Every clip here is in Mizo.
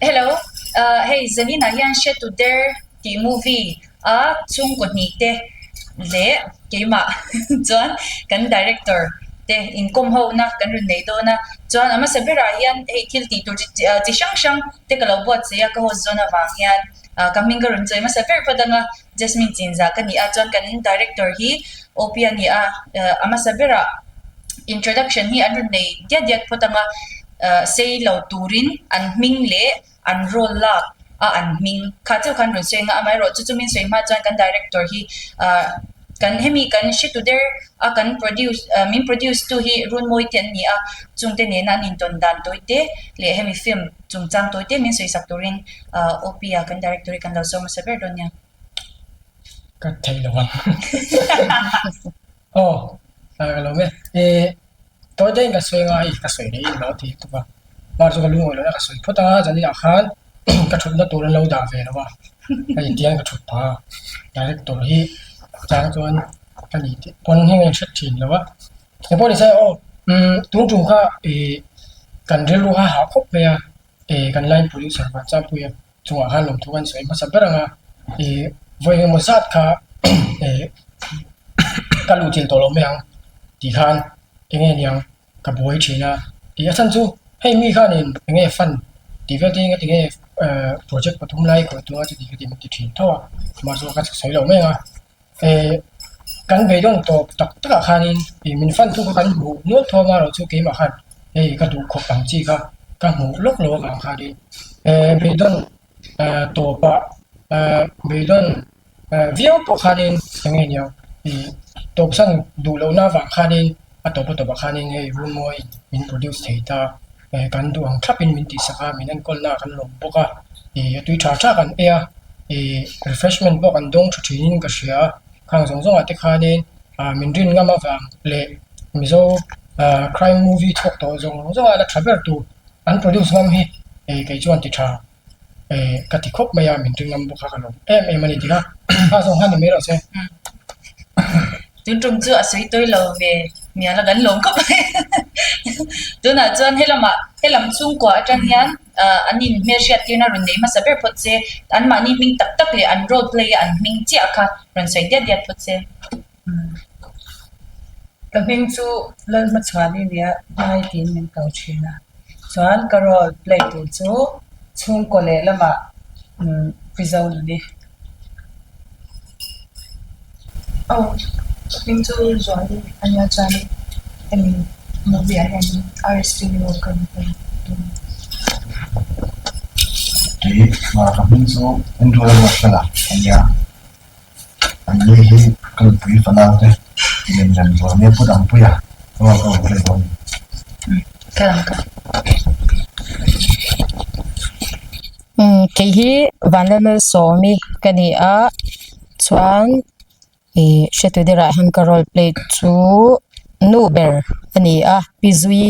Hello, hei zaninah hian Hre Tu Der tih movie a chhungkaw hnih te leh keimah chuan kan director te inkawm ho na kan rawn nei dawn a, chuan a hmasa berah hian hei thil tih tur chi hrang hrang te ka lo buatsaih a ka host zawn avang hian ka hming ka rawn chawi hmasa ber phawt ang a, Jasmine Chinzah ka ni a, chuan kan director hi OP a ni a, a hmasa berah introduction hi an rawn nei diat diat phawt ang a. Sei lo turin an hming leh an role lak a an hming kha chauh khan rawn sawi ang a, amaherawh chu chu min sawi hma chuan kan director hi kan hemi kan hre tu der a kan produce min produce tu hi Runmawi te an ni a, chungte nena an intawn dan tawi te leh hemi film chungchang tawi te min sawi sak turin OP a kan director hi kan lo zawm hmasa ber dawn nia. Ka thei lo ang. Aw ka lo nge. Tawi deuhin ka sawi anga hei ka sawi leh in lo ti tuk a, mar chu ka lungawi lohna ka sawi phawt a, zaninah khan ka thutna tur an lo dah ve lo a, hei tiang ka thut phah a, director hi chang chuan ka ni tih pawn hi ka inhre thin lo a, engpawh ni se aw umm tun tum kha ih kan rilru kha a hah khawp mai a, ih kan line producer Vanchangpuia chungah khan lawmthu kan sawi hmasa ber ang a, ih vawi engemaw zat kha ih ka luh thil tawh lo mai ang tih khan enge niang ka buai thin a tih a chhan chu hei mi khanin enge fund tih vel te enge eh project pathum lai khawih tura chuti khati min ti thin tho a mahse ka sawi lo mai ang a eh kan beidawn tawp tak tak ah khanin ih min fund tu kha kan hmuh nual thawm a erawh chu keimah khan hei ka duh khawp ang chi kha ka hmuh lawk lo avang khanin eh beidawn eh tawpah eh beidawn Viau pawh khanin eng nge niang ih tawpsan duh lohna avang khanin a tawp a tawpah khanin hei Runmawi min produce thei ta eh kan duh ang thlapin min tihsak a min enkawlna kan lawm bawk a ih a tui tha tha kan ei a ih refreshment pawh kan dawng tha thinin ka hria a khang zawng zawngah te khanin ah min rin ngam avang leh Mizo ah crime movie chhuak tawh zawng zawng a la tha ber tur an produce ngam hi ih kei chuan ti tha. Eh ka ti khawp mai a, min ring ngam bawk a ka lawm em em a ni tih a, kha zawng kha ni mai rawh se. Tun tum chu a sawi tawi lo ve mial a kan lawm khawp mai. Tunah chuan helamah helam chhungkua atang hian an in hmelhriat tirna rawn nei hmasa ber phawt se, anmahni hming tak tak leh an role play a an hming chiah kha rawn sawi diat diat phawt se. Ka hming chu Lalhmachhuani nia hmai tiin min ko thin a, chuan ka role play tur chu chhungkaw leh lamah pi zo a ni. Aw ka hming chu Zuali a nia chuanin hemi movie ah hianin RSP role ka rawn play dawn a ni. Kei ka hming chu Andrew Lalruatfela a nia. An ni hi ka nupui fanau te lem lem zual nia pu Dangpuia rual ka rawn play dawn a ni. Kei hi Vanlalmalsawmi ka ni a chuan ih hretu derah hian ka role play chu nu ber a ni a pi zui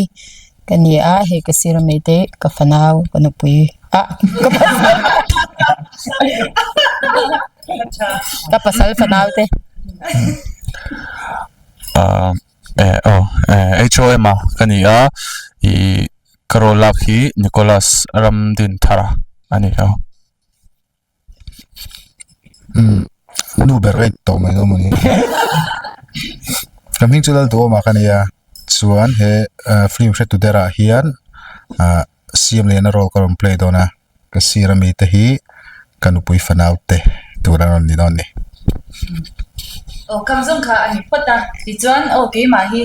ka ni a hei ka sir ami te ka fanau ka nupui ah ka pasal ka pasal fanau te. Ah eh aw eh H O M a ka ni a ih ka role lak hi Nicholas Ramdinthara a ni a. Umm nu ber rate tawh mai lo mawni ka hming chu Lalduhawma ka nia chuan he ah film hre tu derah hian ah siam lehna role ka rawn play dawn a ka sir ami te hi ka nupui fanau te tur an rawn ni dawn a ni. Aw kam zawng kha a ni phawt a tichuan aw keimah hi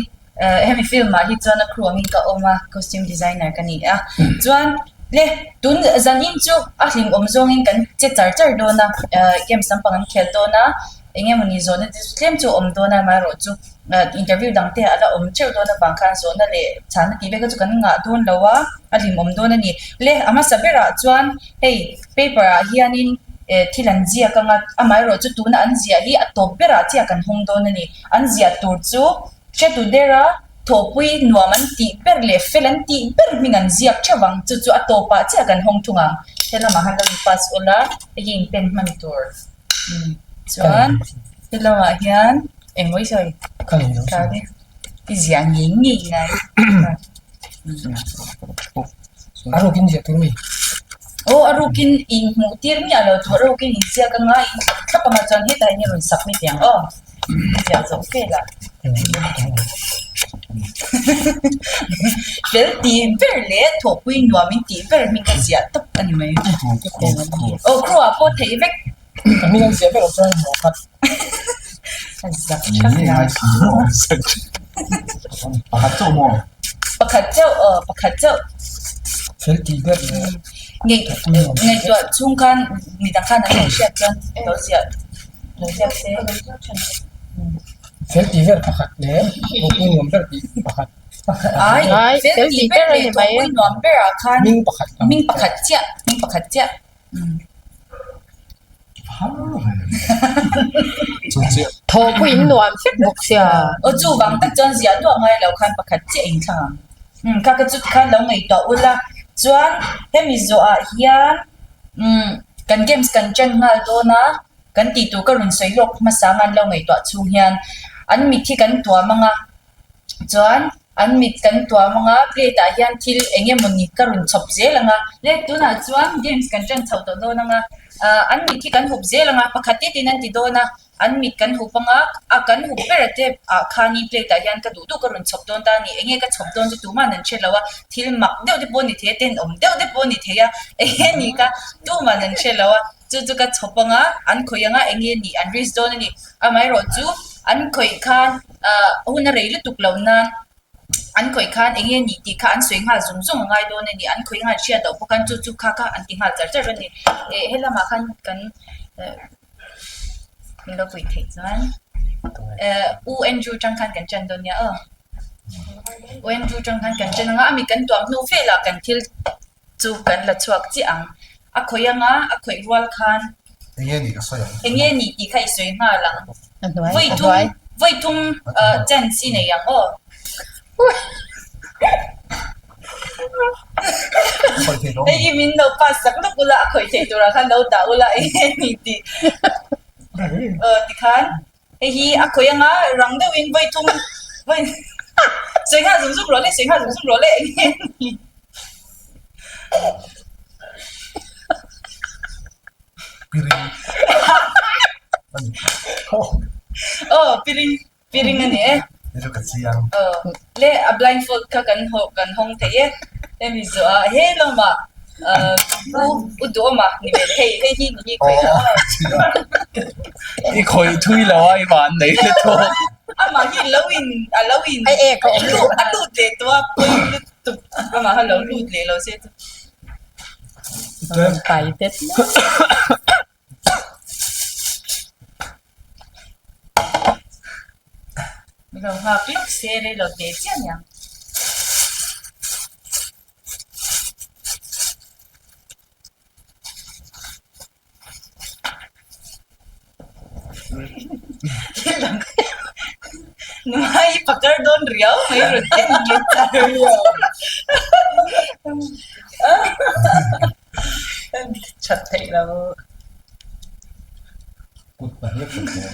Hemi film ah hi chuan a crew angin ka awm a, costume designer ka ni a. Chuan le tun zanin chu a hlimawm zawngin kan che char char dawn a, games lampang an khel dawn a, eng emawni zawhna te chu tlem chu a awm dawn a, amaherawh chu interview dang te a la awm teuh dawn avang khan zawhna leh chhana tih vel kha chu kan ngah dawn lo a, a hlimawm dawn a ni. Le a hmasa berah chuan hei paper ah hianin thil an ziak ang a, amaherawh chu tuna an ziah hi a tawp berah chiah kan hawng dawn a ni. An ziah tur chu. Hretu dera thawhpui nuam an tih ber leh fel an tih ber hming an ziak theuh ang, chu chu a tawpah chiah kan hawng thung ang. He lamah khan lo in pass ula, hei hi in pen hman tur. Chuan he lamah hian eng mawi sawi? I ziah ngei ngei ngai. A rukin ziah tur mi. Aw a rukin in hmuh tir miah lo tur a rukin in ziak anga in khat thlap anga chuan hetah hian i rawn sak mai ang aw ziah zawh vel ah fel tih ber leh thawhpui nuam in tih ber hming ka ziah tawp a ni mai aw crew ah pawh theih vek. Ka hming an ziah vek loh chuan hlawh khat. Zak thak na. Pakhat chauh maw? Pakhat chauh aw pakhat chauh. Fel tih ber leh. Ngaihtuah chhung khan midang khan an lo hriat chuan lo ziah lo ziak se. Fel tih ber pakhat leh thawhpui nuam ber tih pakhat. Ai fel tih ber leh thawhpui nuam ber ah khan hming pakhat hming pakhat chiah hming pakhat chiah. Thawhpui in nuam fek bawk sia. Aw chuvang tak chuan ziah duah ngai lo khan pakhat chiah in thlang ang. Umm kha ka chu tikhan lo ngaihtuah ula chuan hemi zawhah hian umm kan games kan chen nghal dawn a kan tih tur ka rawn sawi lawk hmasa ang an lo ngaihtuah chhung hian an mit hi kan tuam ang a. Chuan an mit kan tuam ang a, plate ah hian thil eng emawni ka rawn chhawp zel ang a. Le tunah chuan games kan ṭan chhoh tawh dawn ang a, ah an mit hi kan hup zel ang a, pakhat te tin an ti dawn a, an mit kan hup ang a, a kan hup ber a te ah khanin plate ah hian ka duh duh ka rawn chhawp dawn ta a ni, eng nge ka chhawp dawn chu tuman an hre lo a, thil mak deuh te pawh a ni thei a, tenawm deuh te pawh a ni thei a, eng nge ni kha tuman an hre lo a. Chu chu ka chhawp ang a, an khawih ang a, eng nge nih an risk dawn a ni. Amaherawhchu an khawih khan ah hun a rei lutuk lo nan an khawih khan eng nge nih tih kha an sawi nghal zung zung a ngai dawn a ni. An khawih nghal hriat loh bawk a, chu chu kha kha an ti nghal char char a ni. Eh helamah khan kan eh min lo puih theih chuan eh U Andrew tang khan kan ṭan dawn nia aw. U Andrew tang khan kan ṭan ang a, a mit kan tuam hnu velah kan thil chu kan la chhuak chiah ang. A khawih anga a khawih rual khan Eng nge nih ka sawi ang? Eng nge nih tih kha i sawi nghal ang. Vawi thum vawi thum chance i nei ang aw. Hei hi min lo pass sak lawk ula a khawih theih turah khan lo dah ula eng nge nih tih. Aw tikhan. Hei hi a khawih anga rang deuhin vawi thum vawi sawi nghal zung zung rawh le sawi nghal zung zung rawh le eng nge ni. Piring Aw piring piring a ni e. Hei chu ka chiang. Aw le a blindfold kha kan haw kan hawng thei e. Hemi zawh ah he lamah U u duhawm a ni ve hei hei hi ni hi khawih a I khawih thui lo a i van nei le tawh. Amah hi lo in a lo in Ai ek a awm lut a lut leh tawh a pawi lutuk amah kha lo lut leh lo se chu. Pai vet mai. Min lo nghak lawk se rei lo teh chiah aniang. Nungai i pakar dawn riau mai rawn en nge char That theih lo. Kut pahnih a kawh theih.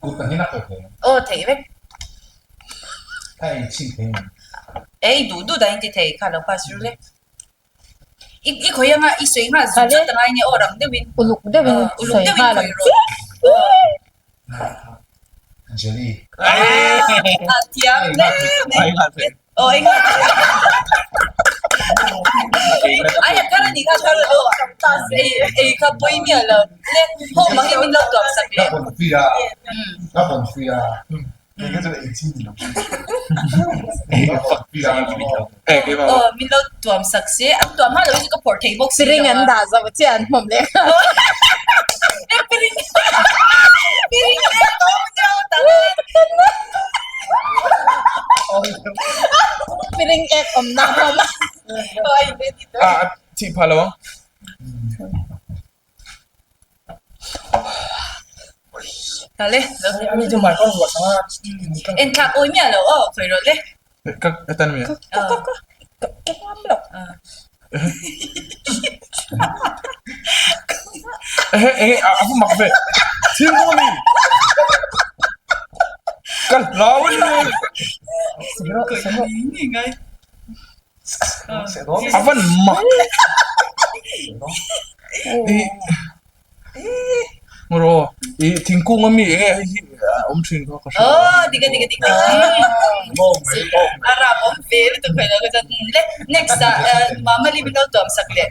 Kut pahnih a kawh theih. Aw theih vek. Ka ei chhin thei ang. Ei duh duh dah in ti thei kha lo pass ru le. I i khawi anga i sawi nghal zut zut angai nia aw rang deuhin. Uluk deuhin uluk sawi deuhin nghal khawi ang rawh. Jelly. A thiam hle mai. Aw ei nghal thei. Ai a thar a nih kha a thar aw ei ei kha pawi miah lo. Le home ang hi min lo tuam sak leh. Ka hawn a ka hawn a. Aw min lo tuam sak se an tuam hma lo hi chu ka phawrh thei bawk si lo a. Piring an dah zo chiah an hmawm leh nghal. E piring piring leh tawm nia tak a. Piring ek awmna hmawm a. Aw a in ready tawh. A thih phah lo ang. Tale Ani chu mai kawr ruah sanga en thlak awi miah lo aw khawi rawh le. Ka ka tan mi. Ka ka ka ka ka ngam lo. Ehe ehe a a mak ve. Thil nung ani. Ka hlau ani. Siro siro. Ni ngai. A van mak. Ro i thingkung ami enge hei hi awm thin kha ka hria. Oh dik a dik a dik a rap awm ve lutuk hmel lo ka chuan le next ah Mamali min lo tuam sak leh.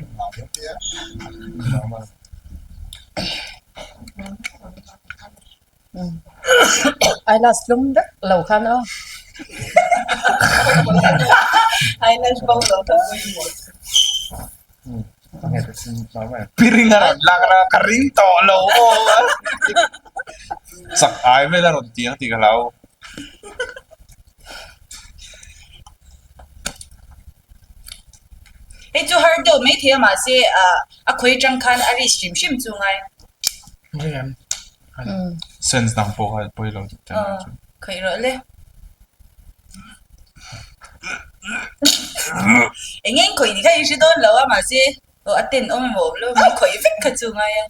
Eyelash tlum vek lo khan aw. Eyelash bo lo kha pawimawh. Piring a rawn lak na ka ring tawh lo aw. Chak ai vel a rawn ti ang tih ka hlau. Hei chu har deuh maithei a mahse a khawi atang khan a risk hrim hrim chu ngai. Sense dang pawh kha pawi lo tih te chu. Khawih rawh le. Eng eng khawih ni kha i hre dawn lo a mahse aw a ten awm emaw awm lo mai khawih vek kha chu ngai a.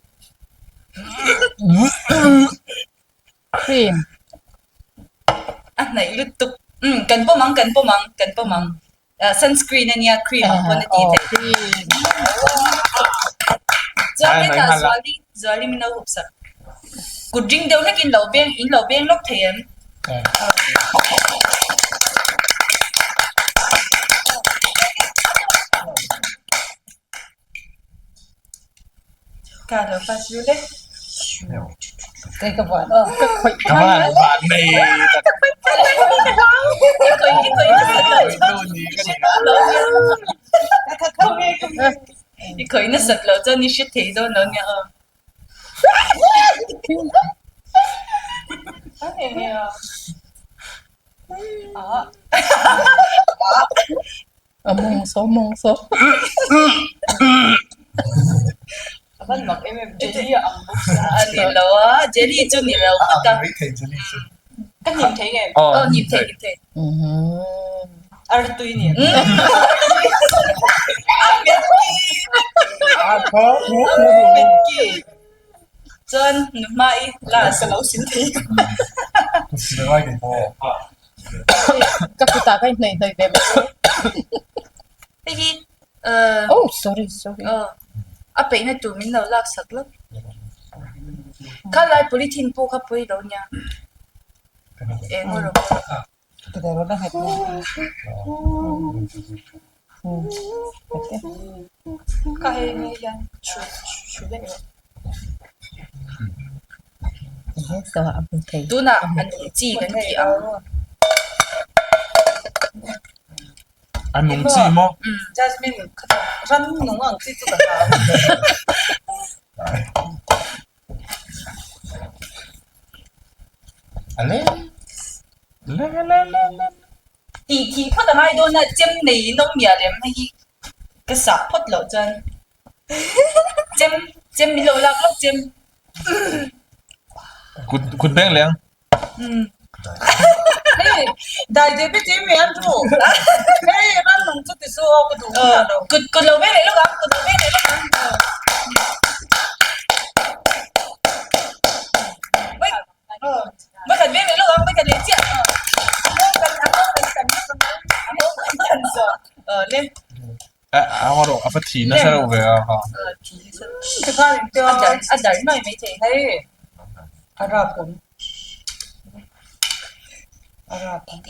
Cream. A hnaih lutuk. Umm kan pawm ang kan pawm ang kan pawm ang. Sunscreen a nia cream ang pawn a tih theih. Chuan hetah Zuali Zuali min lo hup sak. Kut ring deuh hlek in lo beng in lo beng lawk thei em? Ka lo pass ru le. Kei ka van aw ka khawih Ka van van nei tak. Ka khawih i khawih nasa lo chuan i hre dawn lo nia. I khawih nasat loh chuan i hre thei dawn lo nia aw. A mawng saw mawng saw. A van mak em em Jelly a ang bawk sia. A ni lo a, Jelly chu ni lo phawt a. Ka hnim thei ngem? Aw hnim thei hnim thei. Artui ni. Chuan nu hma i last. Ka lo sil thei. Ka kutah ka inhnawih hnawih ve mai. Hei hi Oh sorry sorry. Aw a peihna tur min lo lak sak lawk. Kha lai polythene pawh kha pawi lo nia. Eng emaw rawh. Ka hei nge hian chhu chhu daih rawh. Tunah a nung chi kan ti ang. A nung chi maw? Jasmine ram nung ang chi chu ka hlau. A le le le le le. Tih thih phawt a ngai dawn a, chem nei in awm miah lem hei hi ka sah phawt loh chuan chem chem min lo lak lawk chem. Kut kut beng leh ang. Hei dai David i mi an ru. Hei ran nung chu ti su aw ka duh miah lo. Kut kut lo beng leh lawk ang kut lo beng leh lawk ang. Vawikhat veng leh lawk ang, vawikhat leh chiah. A rawh a va thi nasa reuh ve a. A dar mai mai thei. Hei a rap awm. A rap awm.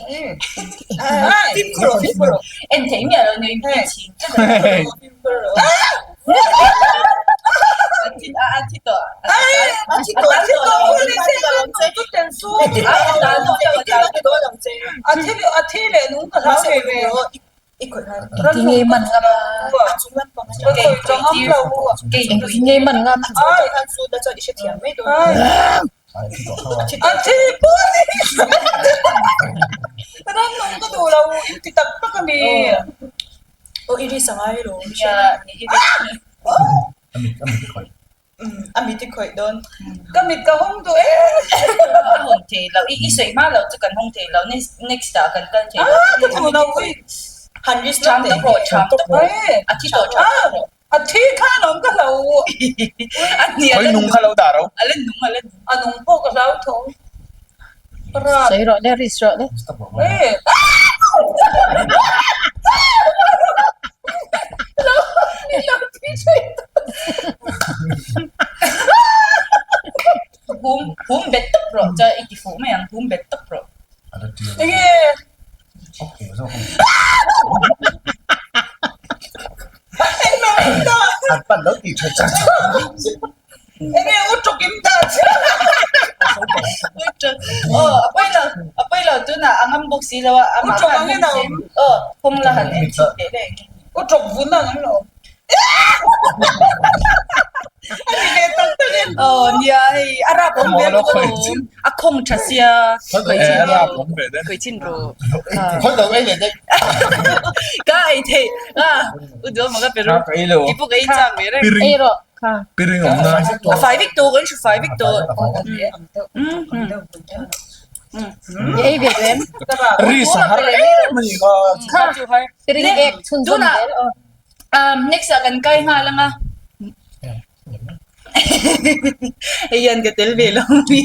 En thei miah lo nei chhin. A thi tawh. A thi tawh a thi tawh a thi a thi leh nung ka hlau ve ve. Engtin nge man ngam a? Engtin nge man ngam? A thi pawh ram nung ka duh lo in ti tak tak a ni. Aw i ri sangai lo. A mit i khawih dawn. Ka mit ka hawng duh e. A hawn thei lo. I sawi hma lo chu kan hawng thei lo. Next ah kan kal thei lo. Ah ka duh lo ui. Han risk Tham tawk rawh, tham tawk rawh. A thi tawh tham tawk rawh. A thi kha alawm ka hlo. A hnial Khawi nung kha lo dah ro. A la nung, a la nung. A nung pawh ka hlau tho. Sawi rawh le, risk rawh le. Lo min lo ti thin. Hum hum bet tawp rawh chuan i ti fuh mai ang hum bet tawp rawh. Enge? An pan lo ti tha chan. Enge u tuk in dah che. U tuk. Aw a pawi lo a pawi lo tunah a ngam bawk si lo a amah khan hawng se aw hawng la han en chhin teh daih ang. U tuk vun ang an awm. A ni ve tak tak em? Aw nia hei a rap awm ve bawk alawm a khawng tha sia khawi chin rawh khawi chin rawh. Khawi lo ei leh daih. Ka ei theih a u duh amah ka pe ru ti pawh ka ei chak ve reng. Ei rawh kha. Piring awm na. A fai vek tawh kan hru fai vek tawh. I ei ve duh em? Ri sahar em a ni kha. Kha piring ek chhunzawm zel aw. Um next ah kan kai nghal anga. Hei hian ka tel ve lo mi.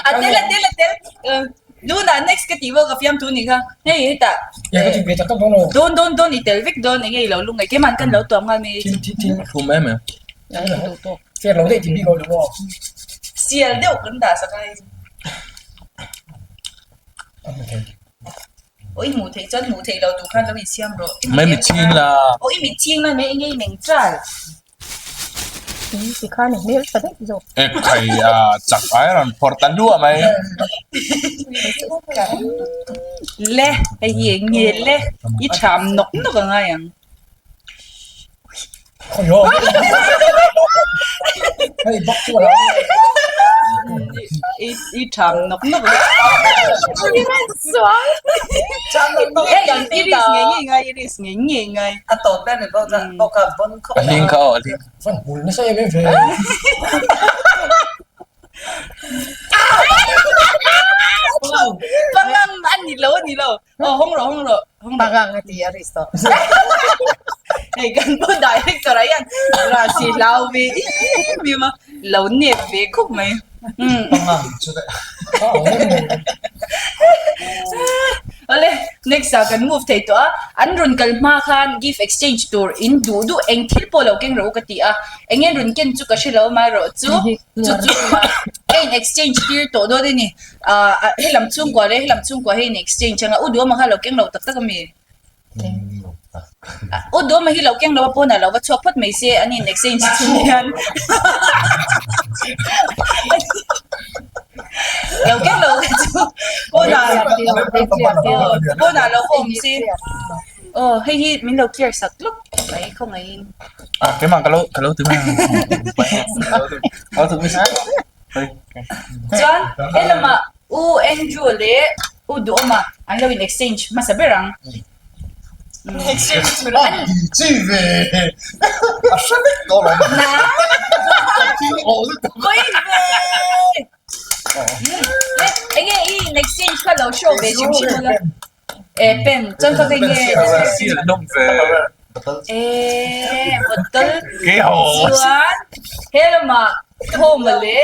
A tel a tel a tel. Tunah next ka tih pawh ka fiam thu ni kha. Hei hetah. Dawn dawn dawn i tel vek dawn enge i lo lungaih keimah an kan lo tuam nghal mai. Thum em em. Sial deuh kan dah sak a hei. Aw i hmuh theih chuan hmuh theih loh tur khan lo insiam rawh. Mai mit chhing la. Aw i mit chhing la mai enge i meng chal. Ti khan i hmel tha daih zawk. E khai a chak ai rawn phawrh ta luah mai. Le hei hi eng nge le i tham nawk nawk a ngai ang. I tham nawk nawk a. I risk ngei ngei ngai i risk ngei ngei ngai. A tawp ber ni bawk a bawk a vawn khawp A hling kha aw a hling. Pangang a ni lo a ni lo. Aw hawng rawh hawng rawh hawng rawh. Pangang a ti a risk tawh. Hei kan pu director ah hian Rasi hlau ve em em a lo nep ve khawp mai. Pangang chu daih. Awle next ah kan move thei tawh a an rawn kal hma khan gift exchange tur in duh duh eng thil pawh lo keng rawh u ka ti a eng nge rawn ken chu ka hre lo amaherawh chu chu chu ka in exchange tir tawh dawn a ni ah helam chhungkua leh helam chhungkua hi in exchange anga u duhawma kha lo keng lo tak tak a mi u duhawma hi lo keng lo a pawnah lo va chhuak phawt mai se an in exchange chhung hian lo keng lo kha chu pawnah pawnah lo va awm se aw hei hi min lo clear sak lawk mai khawngaihin. Ah keimah ka lo ka lo ti mai ang Chuan he lamah U Andrew leh U Duhawma an lo in exchange hmasa ber ang. Chi ve a hre vek tawh lo. Pawi ve. Enge i in exchange kha lo show ve hrim hrim ula. E pen chuan ka kei nge e bottle chuan he lamah Thawma leh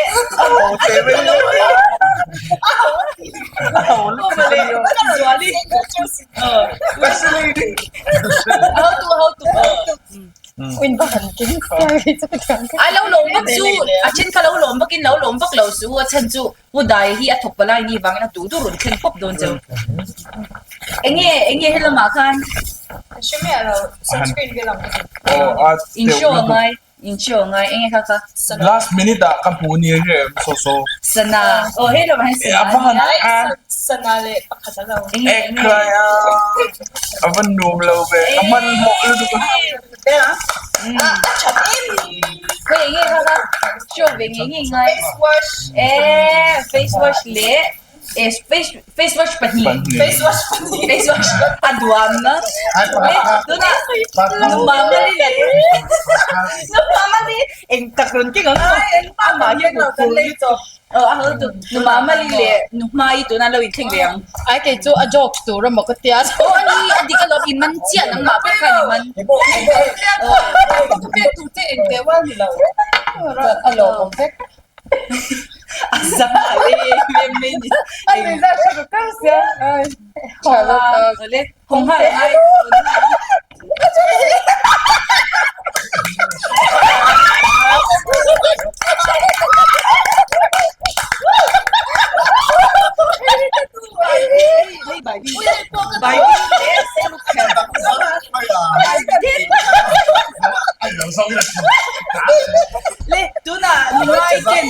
Thawma leh Zuali how to how to a lo lawm vak chu a then kha lo lawm vakin lo lawm vak lo su a chhan chu Pu Dai hi a thawk palai ni vangin a duh duh rawn thlen pawp dawn cheu. Enge enge he lamah khan Hre miah lo sunscreen vel ang ka ti. In show a ngai in show a ngai enge kha kha. Last minute ah ka hmu ni ri em so so. Sana aw he lamah hian sana a nia. Sana leh pakhat a lo. Enge enge. A va nuam lo ve a hmanhmawh lutuk a. Face wash eh face wash leh eh face face wash pahnih face wash pahnih face wash a duam na eh tunah numamali leh numamali eng tak rawn keng ang amah hian kan lei tawh. Aw a ho tu nu Mamali leh nu Hmai tuna lo inthleng ve ang. Ai kei chu a joke tur emaw ka tia. Aw a ni a dik alawm i man chiah nangmah pawh khan i man. Ka pek tur che eng teh ual ni lo. A lawmawm vek. A zam a em em mai ni. A nui zat hre ru kar sia. Tha le hawng nghal a ngai. Le tunah ngai ten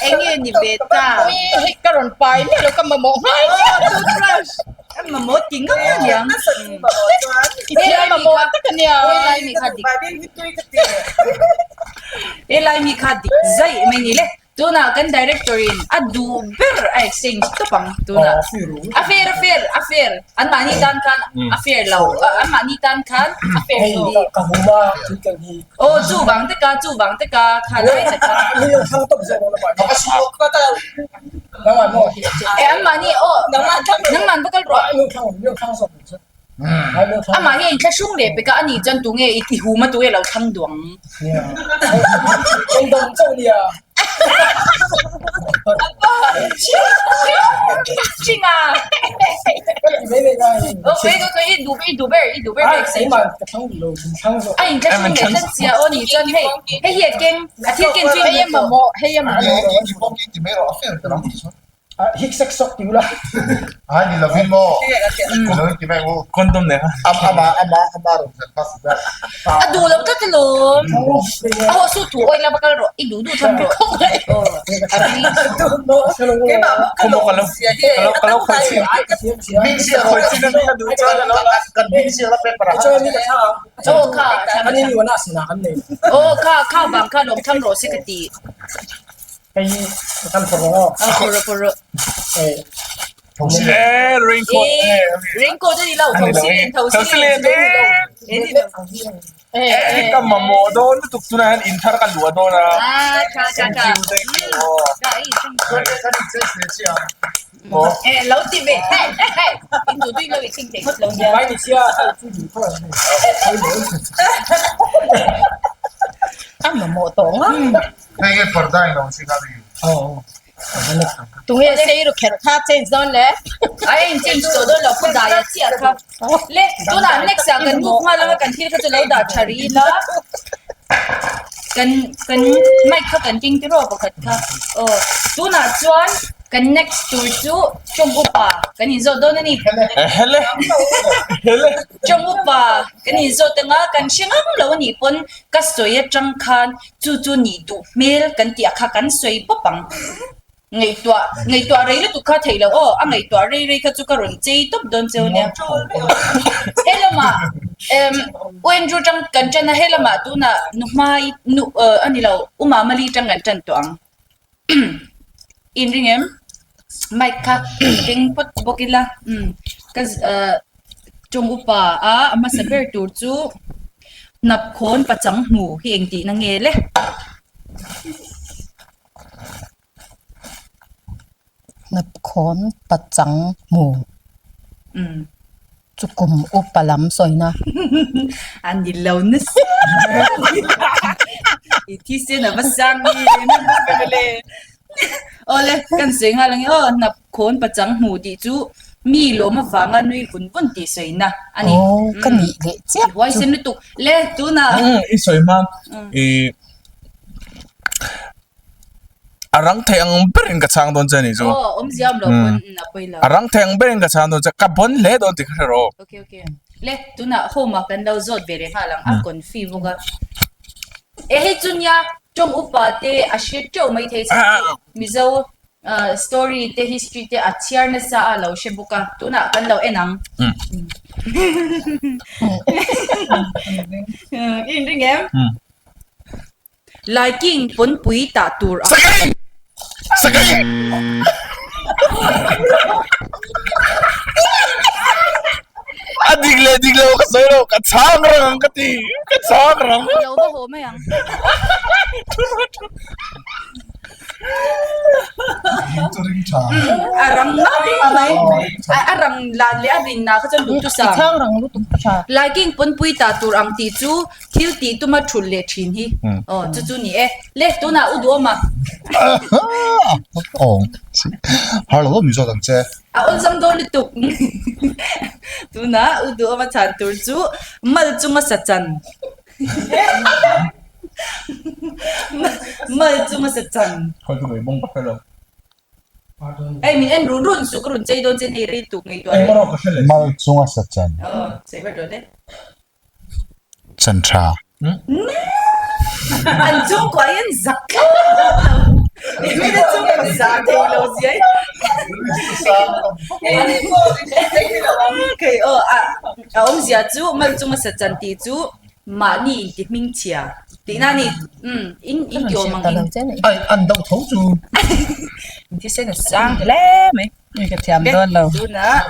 enge ni ve ta. Ui hei ka rawn pai miah lo ka mamawh nghal. Toothbrush ka mamawh ti ngam a niang. I thil mamawh tak a nia. Helai mi kha dik. Helai mi kha dik zaih mai ni le. Tunah kan director in a duh ber a exchange tawp ang tunah. A fair a fair a fair anmahni tan khan a fair lo anmahni tan khan a fair lo. Ka hum a thil ken hi. Aw chuvang te ka chuvang te ka kha lai tak kha. Ni lo thlang tawp zawk lo na Nangman maw? E anmahni aw nangman va kal rawh. Ni thlang ni thlang zawk chu. Amah hi a inthlahrung leh pek a, ani chuan tunge i hum a tunge lo thlang duang. Engdang chauh nia. Chinga. I duh ber i duh ber bek se. A inthlahrung leh tlat sia aw ni chuan hei hei hi a keng a thil ken chu hei a mamawh hei a mamawh. Hik sek sawk ti ula. Ai ni lovin maw? Ni lovin ti mai u. Condom nei kha. Ama ama ama rawn zan kha fu ber. A duh lo tlat alawm. A haw su thu awi la va kal rawh. I duh duh tham rawh. Khaw maw ka lo ka lo ka lo khawi chin. Hming ziah Khawi chin a mi ka duh chuan a lo la. Kan hming ziah la paper ah. Aw kha aw kha kha vang kha lawm tham rawh se ka ti. Hei hi ka kan phawrh ang aw. A phawrh rawh phawrh rawh. Eh. Eh raincoat eh raincoat a ni lo thosi len thosi len eh ka mamawh dawn lutuk tunah hian in thar ka luah dawn a. Ah tha tha tha. Thank you thank you aw. Eh lo ti ve hei hei in duh duh in lo i ching thei ngawt lo nia. Mai ni sia hei chu duh thaw ang A mamawh tawh ngang. Hei nge parda in lo chi kha mi. Tunge sei ru kher kha change dawn le. Ai in change tawh dawn lo pu dai a chiah kha. Le tunah next ah kan move nghal anga kan thil kha chu lo dah tha rih ila. Kan kan mic kha kan keng tiraw pakhat kha. Aw tunah chuan kan next tur chu Tawng upa kan inzawt dawn a ni. Hele hele. Tawng upa kan inzawt anga kan hre ngam lo a nih pawn ka sawi atang khan Chu chu nih duh hmel kan tih ah kha kan sawi pawp ang. Ngaihtuah ngaihtuah rei lutuk kha theih loh aw, a ngaihtuah rei rei kha chu ka rawn chei tawp dawn cheu nia. He lamah emm U Andrew tang kan tan a, he lamah tunah nu hmai nu a ni lo U Mamali tang kan tan tawh ang. Inring em? Mic kha keng phawt bawk ila umm ka ah tawng upa a a hmasa ber tur chu hnap khawn pachang hmu hi eng tihna nge le? Hnap khawn pachang hmu chu kum upa lam sawina. A ni lo nasa i thisen a va sang nge le Awle kan sawi nghal ang e aw hnap khawn pachang hmu tih chu mi lawm avanga nui vun vun tih sawina a ni. Aw ka nih leh chiah chu. Huaisen lutuk le tunah. I sawi hma i A rang thei ang berin ka chhang dawn che a nih chu. Aw, awmzia awm lo pawn a pawi lo. A rang thei ang berin ka chhang dawn che, ka bawn hle dawn tih ka hre rawh. Okay, okay. Le, tunah home ah kan lo zawt ve leh nghal ang, a confi bawk a. E hei chu nia, tawng upa te a hre teuh mai thei chhan chu Mizo story te history te a chhiar nasa a lo hre bawk a, tunah kan lo en ang. I inring em? Laiking pawnpui tah tur a. Sakei! Sakei! A dik leh dik lo ka sawi lo, ka chhang rang ang ka ti, ka chhang rang. Lo va haw mai ang. A rang mai a rang lan leh a rinna kha chuan duhthusam. I chhang rang lutuk ka tha. Laiking pawnpui ta tur ang tih chu thil tih tuma thulh leh thin hi. Aw chu chu ni e. Le tunah u duhawm a. Awng har lo mi zawt ang che. A awlsam dawn lutuk. Tunah u duhawm a chhan tur chu mal chunga sa chan. Mal chunga sa chan. Khawi ka mai bawng ka hre lo. Hei min en run run suh ka rawn chei dawn che hei rei tuk ngaihtuah Engmah erawh ka hre leh. Mal chunga sa chan. Aw sawi vat rawh le. Chan tha. An chhungkua hian zak tlat lo. Mite chhungkua zah thei lo zia hi. Kei aw a awmzia chu mal chunga sa chan tih chu mahni inti hming chhia tihna a ni. Umm in in ti awm ang in. Ai an deuh tho chu. Thisen a sang hle mai. Ni ka thiam dawn lo. Tunah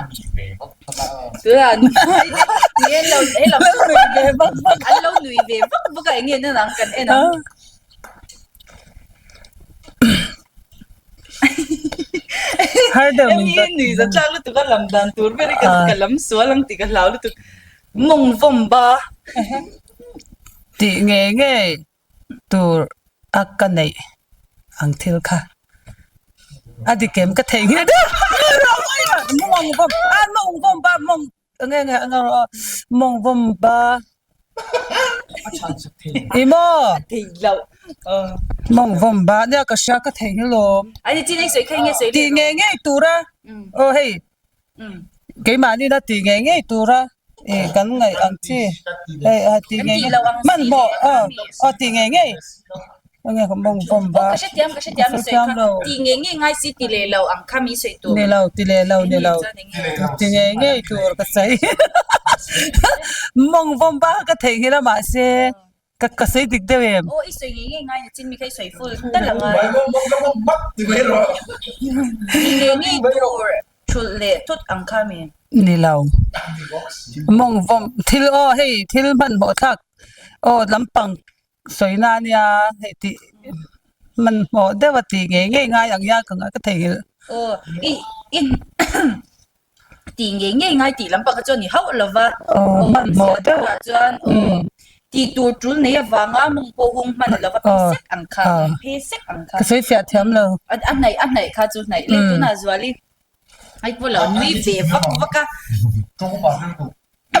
tunah ni en lo he lam an lo nui ve vak vak a enge nan ang kan en ang. Har deuh min Emi nui za tlak lutuk a lam dan tur ber hi ka ka lam sual ang tih ka hlau lutuk. Mawng vawm ba. Tih ngei ngei tur a ka neih ang thil kha a dik em ka theih ngei deuh mawng vawm a mawng vawm ba mawng nge nge ang rawh mawng vawm ba i maw mawng vawm ba nia ka hria ka theih hlawm tih ngei ngei tura aw hei. Keimahni la tih ngei ngei tura ih kan ngaih ang chi hei a tih ngei ngei hmanhmawh aw aw tih ngei ngei enge ka mawng vawm va ka hrethiam ka hrethiam i sawi kha tih ngei ngei ngai si ti leh lo ang kha mi sawi tur ni lo ti leh lo ni lo ti ngei ngei tur ka sawi mawng vawm va ka theihnghilh a mahse Ka ka sawi dik deuh em? Aw i sawi ngei ngei ngai na chin mi kha i sawi full tal a ngai. Ti ngei ngei tur thulh leh thut ang kha mi. Ni lo. Mawng vawm thil aw hei thil hmanhmawh thlak aw lampang sawi na ania hei tih hmanhmawh deuh a tih ngei ngei ngai ang hian ka ka theihnghilh. Aw i i Tih ngei ngei ngai tih lampang kha chuan ni hauh lo va, hmanhmawh deuh chuan tih tur tul nei avanga mawng pawh hung hman lo va phe sek ang kha, phe sek ang kha. Ka sawi fiah thiam lo. A hnaih a hnaih kha chu hnaih leh tunah Zuali ai pawh lo nui ve vak vak a.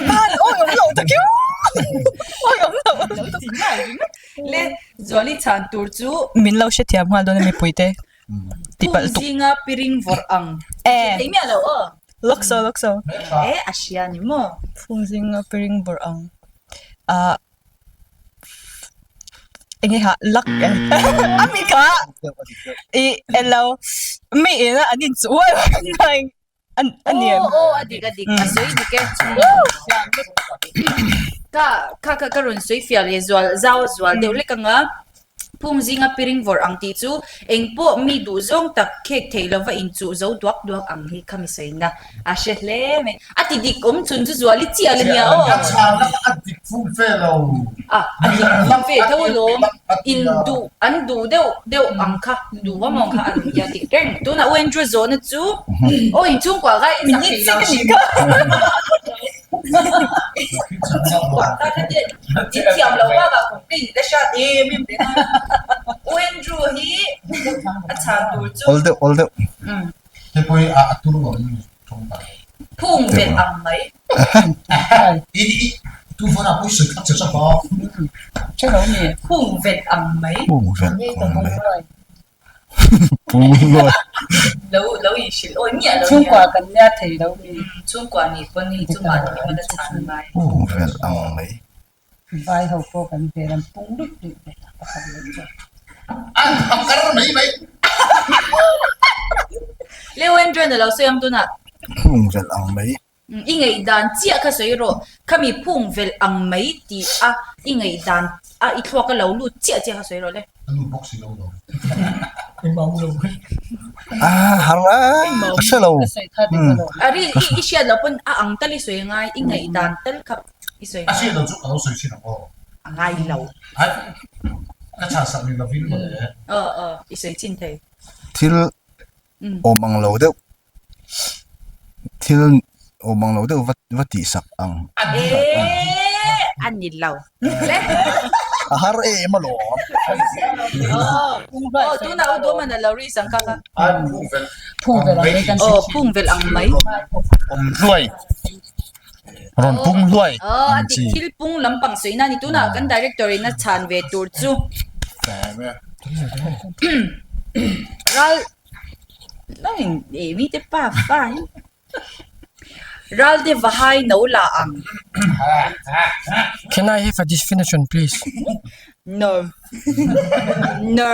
Ban awi awm lo ta kiu awi awm lo Le Zuali chhan tur chu min lo hrethiam nghal dawn a mipui te tihpalh tuk zinga piring vawrh ang e thei miah lo aw lawk so lawk so e a hria ni maw phung zinga piring vawrh ang ah enge ha luck a mi kha i elo mi ina an in chu uai uai An a ni em? Aw aw a dik a dik a sawi dik e. Ka kha kha ka rawn sawi fiah leh zual zau a zual deuh lek ang a, phung zinga piring vawrh ang tih chu eng pawh mi duh zawng tak khek theih lova inchuh zo duak duak ang hi kha mi sawina a hre hle mai. A ti dik awm chhun chu zual i chiah la nia aw. A chhana a dik fum fe lo. A a dik fum fe tho alawm. In duh an duh deuh deuh ang kha duh awm ang kha a rawn tia dik reng. Tunah U Andrew zawhna chu aw inchhungkua kha i zak thei lo hrim. Inchhungkua kha kha tia in thiam lo bakah complain la hriat em em reng a. U Andrew hi a chhan tur chu. Awl deuh awl deuh. Hei pawh hi a tur lo ni. Phung velh ang mai. Phung velh ang mai. Phung velh ang mai. Phung luai. Lo lo in hrilh awi miah lo nia. Chhungkua kan nia thei lo mi. Chhungkua nih pawn hi chu mahni hman a chhan ngai. Phung velh ang mai. Vai ho pawh kan vel an pung luih luih ve ta pakhat leh chu. An phakar mai mai. Leo Andrew a lo sawi ang tunah. Phung velh ang mai. I ngaihdan chiah kha sawi rawh. Khami phung velh ang mai tih a i ngaihdan a i thluak a lo lut chiah chiah kha sawi rawh le. A nu bawk si lo lo. Ah har a ka hre lo. A ri i hriat loh pawn a ang tal i sawi ngai i ngaihdan tal kha. I sawi A hriat loh chu ka lo sawi thin ang aw. A ngai lo. Ka chhan sak ni lovin mawle. Aw aw i sawi chin thei. Thil awm ang lo deuh thil awm ang lo deuh va va tih sak ang. Eee a ni lo. A har em alawm. Aw tunah u Duhman a lo ri sang kha kha. Phung vel ang mai kan Aw phung vel ang mai. Awm hluai. Rawn pung hluai ang chi. Thil pung lampang sawi na ni tunah kan director in a chhan ve tur chu. Ral Lawin e mi te pa fa hi. Ral te vahai no la ang. Can I have a definition please? No. No.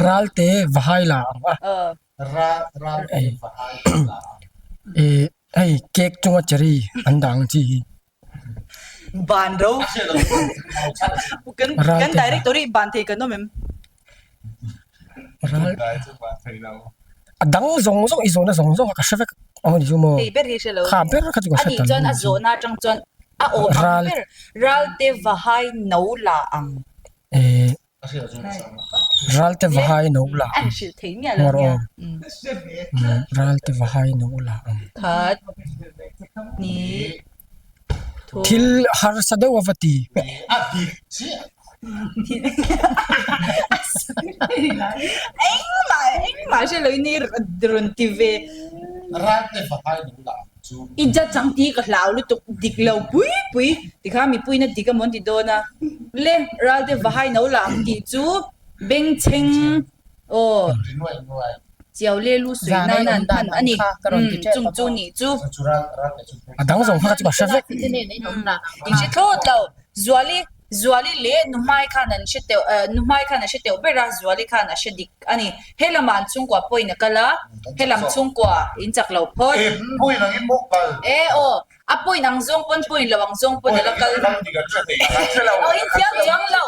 Ral te vahai la ang a. Ral ral te vahai la ang. E hei cake chunga cherry an dah ang chi hi. Ban ro. Kan kan director hi ban thei kan awm em? Ral a dang zawng zawng i zawhna zawng zawng kha ka hre vek ang a ni chu maw? Hei ber hi hre lo. Kha ber kha chu ka hre ta lo. Ani chuan a zawhna atang chuan a awm ang ber ral te vahai no la ang. E Ral te vahai no la ang. Ngawr aw. Ral te vahai no la ang. Thil harsa deuh a va ti. I judge ang tih ka hlau lutuk dik lo pui pui tikha mipuiin a dik amaw an ti dawn a le Ralte vahai no la ang tih chu bengchheng aw chiau le lu sawi nan a an hman a ni chung chu nih chu a dang zawng kha chu ka hre vek in hre thlawt lo Zuali Zuali leh Nuhmai khan an hre teuh eh Nuhmai khan a hre teuh ber a, Zuali khan a hre dik a ni. He lamah an chhungkua pawhin a kal a, he lam chhungkua in chak lo phawt. Eh point angin maw kal? Eh aw, a point ang zawng pawn point lo ang zawng pawn a la kal. Ram dik an hre thei ang, an hre lo. Aw in thiam chuang lo,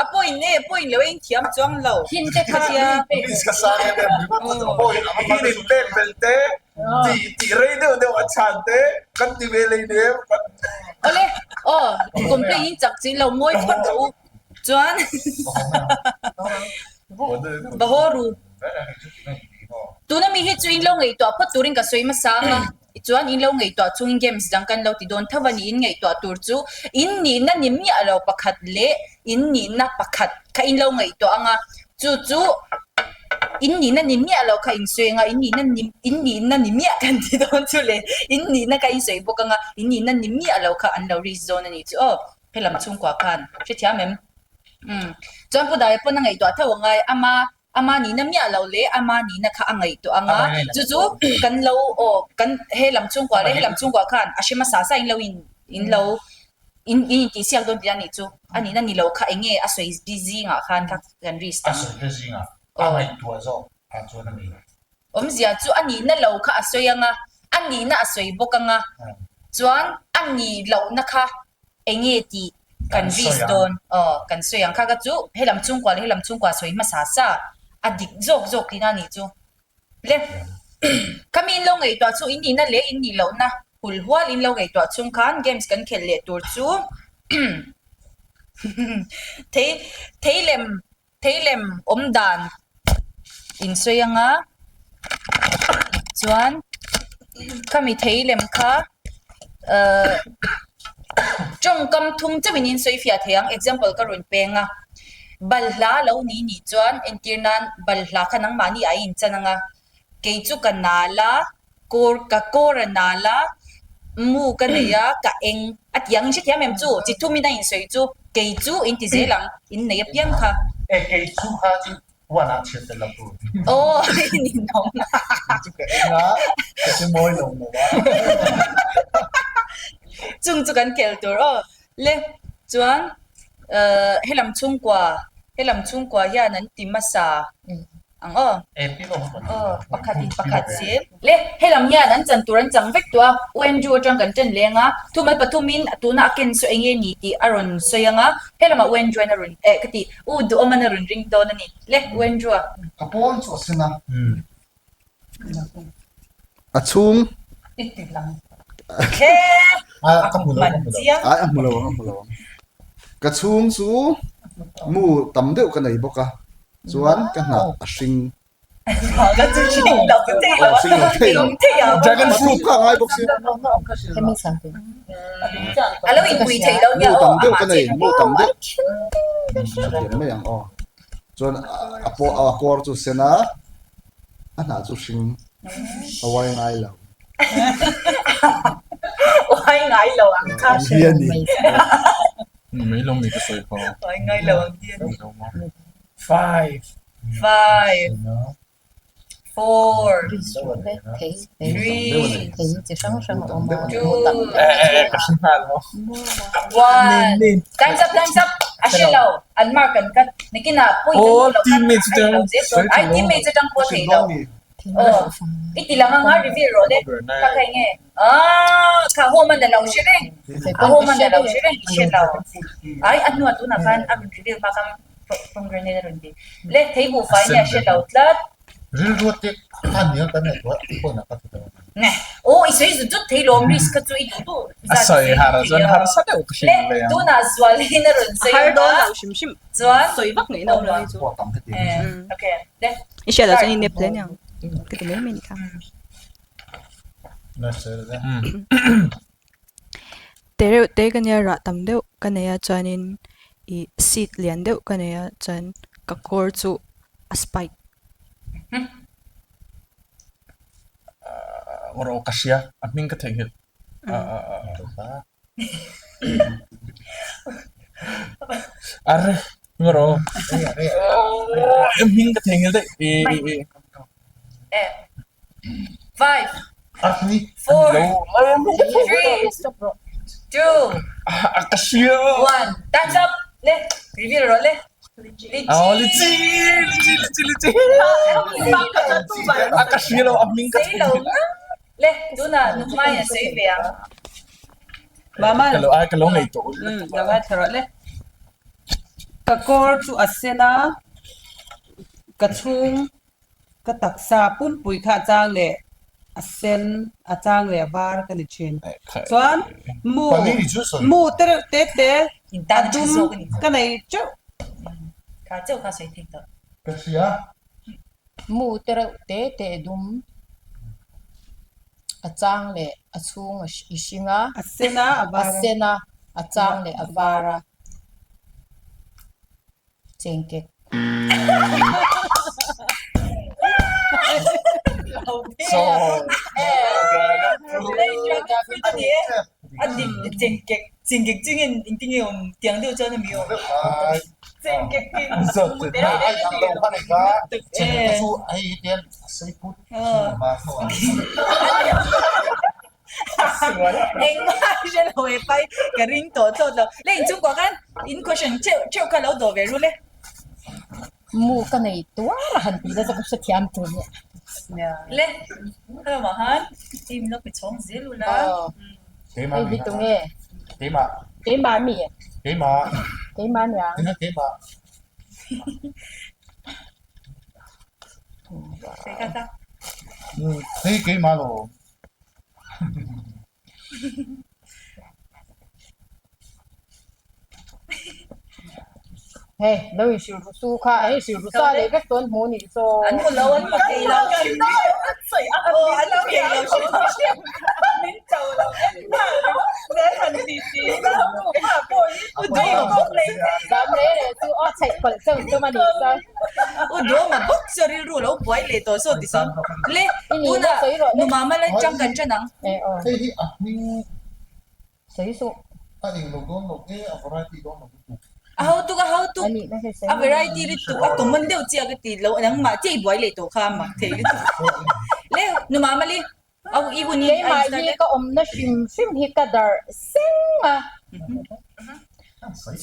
a point e point lo e in thiam chuang lo. Hin te kha Police ka sang em em ringawt a point ang a Hin in pek belh te. Tih tih rei deuh deuh a chhan te kan ti ve lei nem kan. Awle aw complain in chak chi lo ngawi phawt rawh u chuan va haw ru tuna mi hi chu in lo ngaihtuah phawt turin ka sawi hmasa ang a tichuan in lo ngaihtuah chungin games dang kan lo ti dawn tho a ni in ngaihtuah tur chu in nihna ni miah lo pakhat leh in nihna pakhat kha in lo ngaihtuah ang a chu chu In nihna ni miah loh kha in sawi anga, in nihna ni in nihna ni miah kan ti dawn chu le, in nihna kha in sawi bawk anga, in nihna ni miah loh kha an lo risk dawn a nih chu aw, helam chhungkua khan hrethiam em? Umm chuan Pu Daia pawn a ngaihtuah tho angai, ama ama nihna miah loh leh ama nihna kha a ngaihtuah anga, chu chu kan lo aw kan helam chhungkua leh helam chhungkua khan a hre hmasa sa in lo in in lo In in intihsiak dawn tih a nih chu a nihna ni lo kha eng nge a sawi zingah khan kha kan risk A sawi te zingah a ngaihtuah zawk ah chuan a ni. Awmzia chu a nihna lo kha a sawi anga, a nihna a sawi bawk anga, chuan a nih lohna kha eng nge tih kan risk dawn aw kan sawi ang kha kha chu helam chhungkua leh helam chhungkua sawi hmasa sa a dik zawk zawk tihna a nih chu. Le khami in lo ngaihtuah chu in nihna leh in nih lohna hul hual in lo ngaihtuah chhung khan games kan khelh leh tur chu thei thei lem thei lem awm dan in sawi anga chuan khami thei lem kha ahh tawngkam thum chauhin in sawi fiah thei ang example ka rawn peng a. Balhla lo ni nih chuan entir nan balhla kha nangmahni a inchan ang a, kei chu ka nal a, kawr ka kawr a nal a, mu ka nei a, ka eng a ti ang, in hrethiam em chu? Chi thumin a insawi chu kei chu in ti zel ang, in nei apiang kha. E kei chu kha chu huan ah chhiat tel lo tur. Aw in inawm. Kei chu ka eng a, ka che mawi lo lo a. Chung chu kan khel tur aw. Le chuan eh helam chhungkua helam chhungkua hian an ti hmasa ang aw aw pakhat in pakhat si le helam hian an chan tur an chang vek tawh a U Andrew atang kan ṭan leng a thumal pathum in tuna a ken saw eng nge ni tih a rawn sawi ang a helamah U Andrew in a rawn eh ka ti U Duhawm an a rawn ring dawn a ni le U Andrew a. Ka pawn chu a sen a. A chhung. I ti lang. Ai a hmu lo ang a hmu lo ang. Ka chhung chu. Mu tam deuh ka nei bawk a, chuan ka hnah a hring. Dragon fruit kha ngai bawk si. Mu tam deuh ka nei, mu tam deuh. Hrethiam mai ang aw. Chuan a pawh a kawr chu sen a, a hnah chu hring a uai ngai lo. Uai ngai lo ang kha. Ang hi a ni. Mai lo mi ka sawi kha. Uai ngai lo ang hi a ni. 5 5 4 3 2 1 Time's up time's up a hre lo an mark an cut nakinah point an hmu lo kha ai teammates atang pawh thei lo aw i ti lang anga reveal rawh le kha kha enge ah kha home an a lo hre reng a home an a lo hre reng i hre lo ai a hnuah tunah khan a rawn reveal hma khan Pomegranate a rawn ti. Le thei buhfai nia hre lo tlat. Rilru te kha nia kan ngaihtuah phone ah ka ti tawh. Nge aw i sawi zut zut thei lawm risk kha chu i duh duh zat i sawi thei a. Le tunah Zualin a rawn sawi Har dawn a lo hrim hrim. Chuan Sawi vak ngaihna awm lo hi chu. Okay le. I hriat loh chuan i nep hle aniang ka ti mai mai a ni kha. Te reuh te ka nia rah tam deuh ka nei a chuanin ih seat lian deuh ka nei a chuan ka kawr chu a spike. Rawh ka hria a hming ka theihnghilh Arre rawh a hming ka theihnghilh daih ih. 5 4 3 2 1 Time's up! Le, reveal rawh le. Oh, lychee, lychee, lychee, lychee. A ka hria lo, a hming ka Sei lo ngang. Le, tunah nuhmai a sei ve ang. Mama. Ka lo ai ka lo ngei tawh. Lo ngai thla rawh le. Ka kawr chu a sen a, ka chhung Ka taksa pumpui kha a chang leh a sen, a chang leh a var ka ni thin. Chuan mu, mu te reuh te te a dum ka nei teuh. Mu te reuh te te a dum, a chang leh a chhung i hring a, a sen a, a sen a, a chang leh a var a. Chengkek. Engmah hre lo e pai ka ring tawh thlawt lo. Le inchhungkua khan in question theuh theuh kha lo dawh ve rul e. Mu ka nei tuar a han tih nasa ka hrethiam tur nia. Le hello han team lo pe chhawng zel ula. Keimah Hei hi tunge? Keimah. Keimah mi? Keimah. Keimah nia. Tinge keimah. Hei keimah lo. Hei lo in hrilh ru su kha hei hrilh ru sa leh vek dawn hmuh nih saw. An hmu lo an hmu thei lo. Aw an hmu thei lo hrilh ru hrilh. Min cho lo en nghal zel han ti ti ila U Duhawma bawk leh Zam reh reh chu aw chheih palh cheu tum a nih chuan. U Duhawma bawk chu rilru lo buai leh tawh saw ti sawn le tunah nu mama la chang kan ṭan ang. Hei hi a hming Sawi suh. A eng lo dawn lo e, a variety dawn lo lutuk. A ho tuk a ho tuk a variety lutuk a common deuh chiah ka ti lo nangmah chiah i buai leh tawh kha a mak thei lutuk le nu mama li Au i hun hi a Keimah in hi start e. ka awmna hrim hrim hi ka darh seng a,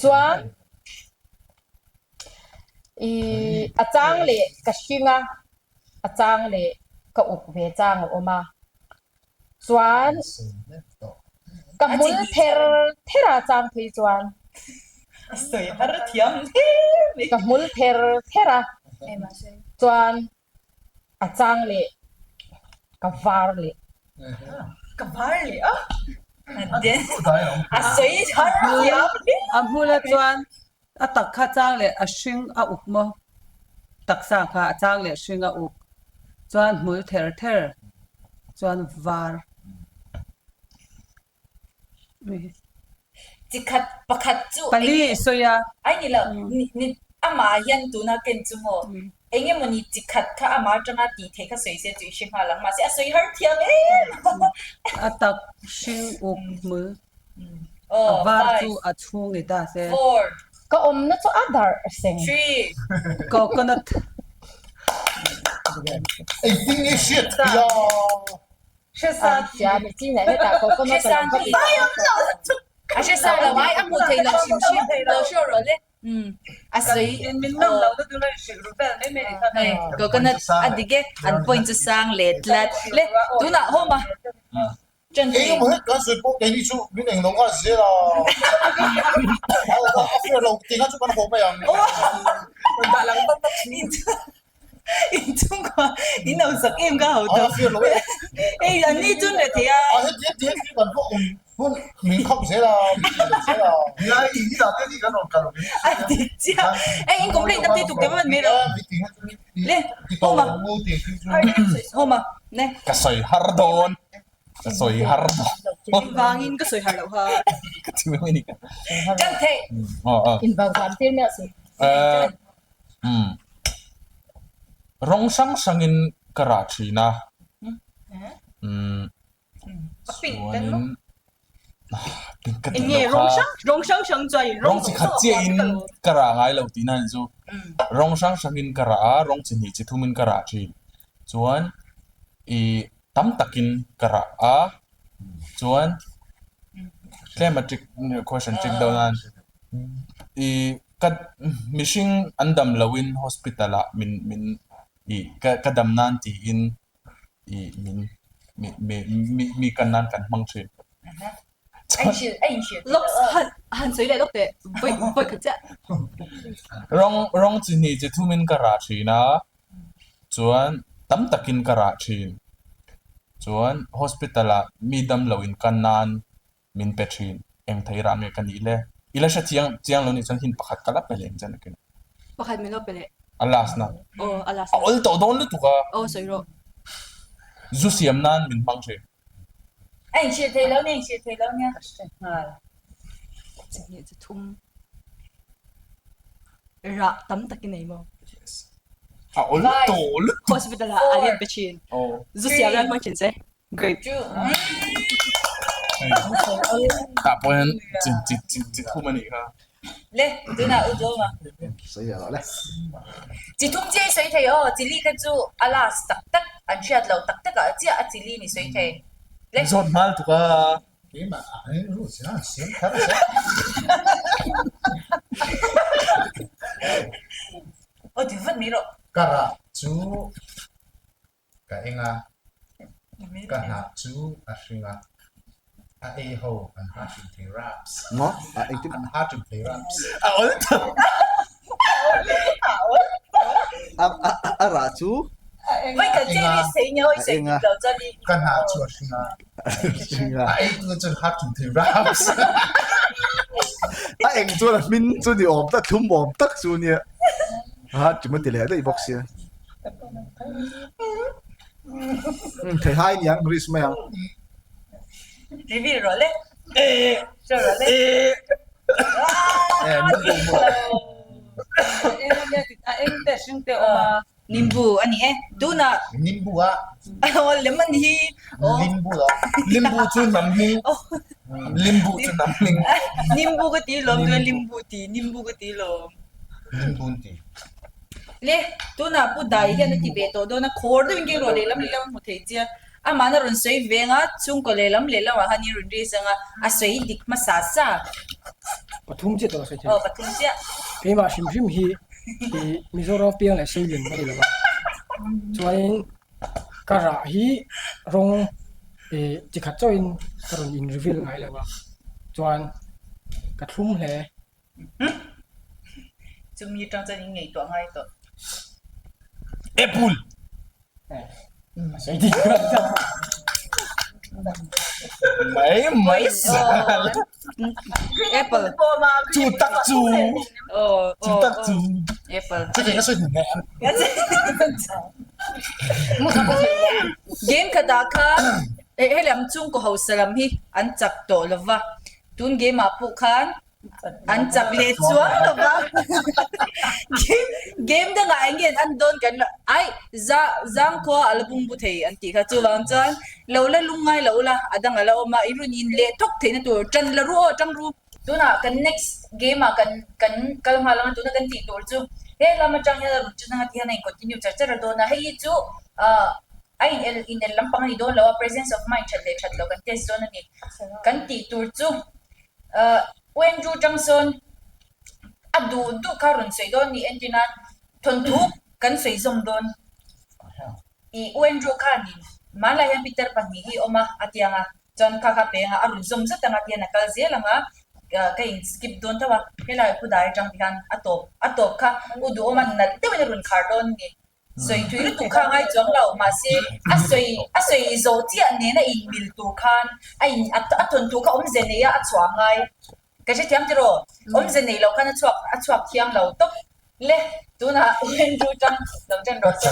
chuan i a chang leh ka hring a, a chang leh ka uk ve chang a awm a, chuan ka hmul ther ther a chang phei chuan A sawi har thiam hle mai. Ka hmul ther ther a, chuan A chang leh ka var leh. Ka var leh a. A sawi har thiam hle. A hmula chuan A tak kha chang leh a hring a uk maw? Taksa kha a chang leh hring a uk chuan hmul ther ther chuan var. Chikhat pakhat chu Pali i sawi a. Ai ni lo, ni amah hian tuna ken chu maw? Engemawni chikhat kha amah atanga tih theih kha sawi se chu i hre nghal ang, mahse a sawi har thiam em! A tak hring uk hmul a var chu a chhung ni ta se. Ka awmna chu a darh seng. Coconut. Engtin nge hriat theih a? A hre sa lo ai a hmuh theih loh hrim hrim lo hriau rawh le. A sawi min nawm lo na tur a hrilh ru vel mai mai ni kha. Hei coconut a dik e an point chu sang leh tlat le tunah home a ṭan thei. Engemaw hlek kan sawi pawh keini chu min eng lo nghal zel a, a fair lo tih kha chu kan haw mai ang. Dah lang vak vak thin. Inchhungkua in lo zak em ka ho tawh. Hei an ni chun reh thei a. A heti heti heti kan pawh awm hun min khap zel a, min ti lo zel a. Nia hei ni lah te ni kan rawn kal awm. A dik chiah. Hei in complaint tam te tuk te man mai lo. Le homa. Homa ne. Ka sawi har dawn. Ka sawi har dawn. Engvangin ka sawi har loh ha. Ka ti mai ni ka. Tan thei. Invang zan tir miah si. Umm. Rawng hrang hrangin ka rah thin a. Umm. Chuanin pink ka tih loh kha. Rawng hrang hrang chuanin rawng chi khat chiahin ka rah ngai lo tihna a ni chu. Rawng hrang hrangin ka rah a, rawng chi hnih chi thumin ka rah thin. Chuan ih tam takin ka rah a, chuan tlem a trick question trick deuh nan ih Ka mihring an dam loin hospital ah min min ih ka ka dam nan tiin ih min mi mi mi mi kan nan kan hmang thin. Rawng rawng chi hnih chi thumin ka rah thin a, chuan tam takin ka rah thin. Chuan hospital ah mi dam loin kan nan min pe thin. Eng thei rah nge ka nih le? I la hre chiang chiang lo nih chuan hin pakhat ka la pe leh ang che nakin. Pakhat min lo pe leh. A last na. Aw a last na. A awl tawh dawn lutuk a. Aw sawi rawh. Zu siam nan min hmang thin. A inhrilh thei lo nia inhrilh thei lo nia. Ka hre nghal. Chi hnih chi thum. Rah tam tak i nei maw? Yes. A awl tawh lutuk. Hospital ah an in pe thin. Aw. Zu siam nan hmang thin che. Grape. Tah pawh hian chi chi chi chi thum a nih kha. Le, tunah u Dawma. Sawi leh rawh le. Chi thum chiah i sawi thei aw, chili kha chu a last tak tak, an hriat loh tak takah chiah a chili ni sawi thei. Le. Zawt hmal tuk a. Keimah ah hian rules hi an siam thar a sia. Aw ti vat mai rawh. Ka rah chu Ka eng a, ka hnah chu a hring a, a ei ho an ha hrim thei raps. Maw? A engtin? An ha hrim thei raps. A awl tawh. A a a rah chu? Vai ka che ni sei nge hoi sei dik lo chuan i. Ka hnah chu a hring a, a ei tu chuan ha hrim thei raps. A eng chuan a hmin chu ni awm tak, thlum awm tak chu nia. Ha hrim a ti leh daih bawk sia. Thei hai niang risk mai ang. Reveal rawh le. Show rawh le. A eng te hring te awm a. Nimbu a ni e. Tunah. Nimbu a. Aw lemon hi. Limbu lo. Limbu chu hnam hming. Limbu chu hnam hming. Nimbu ka ti lawm chuan limbu ti nimbu ka ti lawm. Limbu an ti. Le, tunah Pu Dai hian a ti ve tawh dawn a, khawr deuhin keng rawh lehlam lehlam a hmu thei che a, amahna rawn sawi veng a, chhungkaw lehlam lehlamah khan i rawn risk ang a, a sawi dik hmasa sa. Pathum chiah tawh a sawi thei. Aw, pathum chiah. Keimah hrim hrim hi i Mizoram piang leh Seilian ka ni lo va, chuanin ka rah hi rawng ih chi khat chauhin ka rawn in reveal ngai lo va, chuan ka thlum hle. Chumi atang chuan in ngaihtuah ngai tawh. Apple. Mai mai Apple. Chu tak chu. Chu tak chu. Apple. Chu ka sawi hmu Game khatah khan he lam chhungkaw hausa lam hi an chak tawh lova tun game ah pawh khan An chak leh chuang lo va. Game dangah eng nge an dawn kan lo ai za zangkhua a la bung bu thei an tih kha chuvang chuan lo la lung ngai lo ula a dang a la awm a i rawn in leh thawk theihna tur tan la ru aw tang ru. Tunah kan next game ah kan kan kal nghal ang a tuna kan tih tur chu he lam atang hian a rawn chhun anga tihian a in continue char char a dawn a hei hi chu ah a in el in el lampang a ni dawn lo a presence of mind that leh that loh kan test dawn a ni kan tih tur chu. U Andrew tang sawn a duh duh kha rawn sawi dawn ni entir nan thawnthu kan sawi zawm dawn i U Andrew khanin hmanlai hian Peter pahnih hi awm a a ti ang a chuan kha kha peng a a rawn zawm zet ang a tihian a kal zel ang a ka in skip dawn tho a helai khudai atang ti khan a tawp a tawp kha U Duhawma nalh deuhin a rawn khar dawn ni. Sawi thui lutuk kha a ngai chuang lo, mahse a sawi a sawi zawh chiah nena inmil tur khan a in a thawnthu kha awmze nei a a chhuah a ngai. Ka hrethiam tiraw? Awmze nei loh khan a chhuak a chhuak thiang lo tawp le. Tunah Andrew tang lo ṭan rawh se.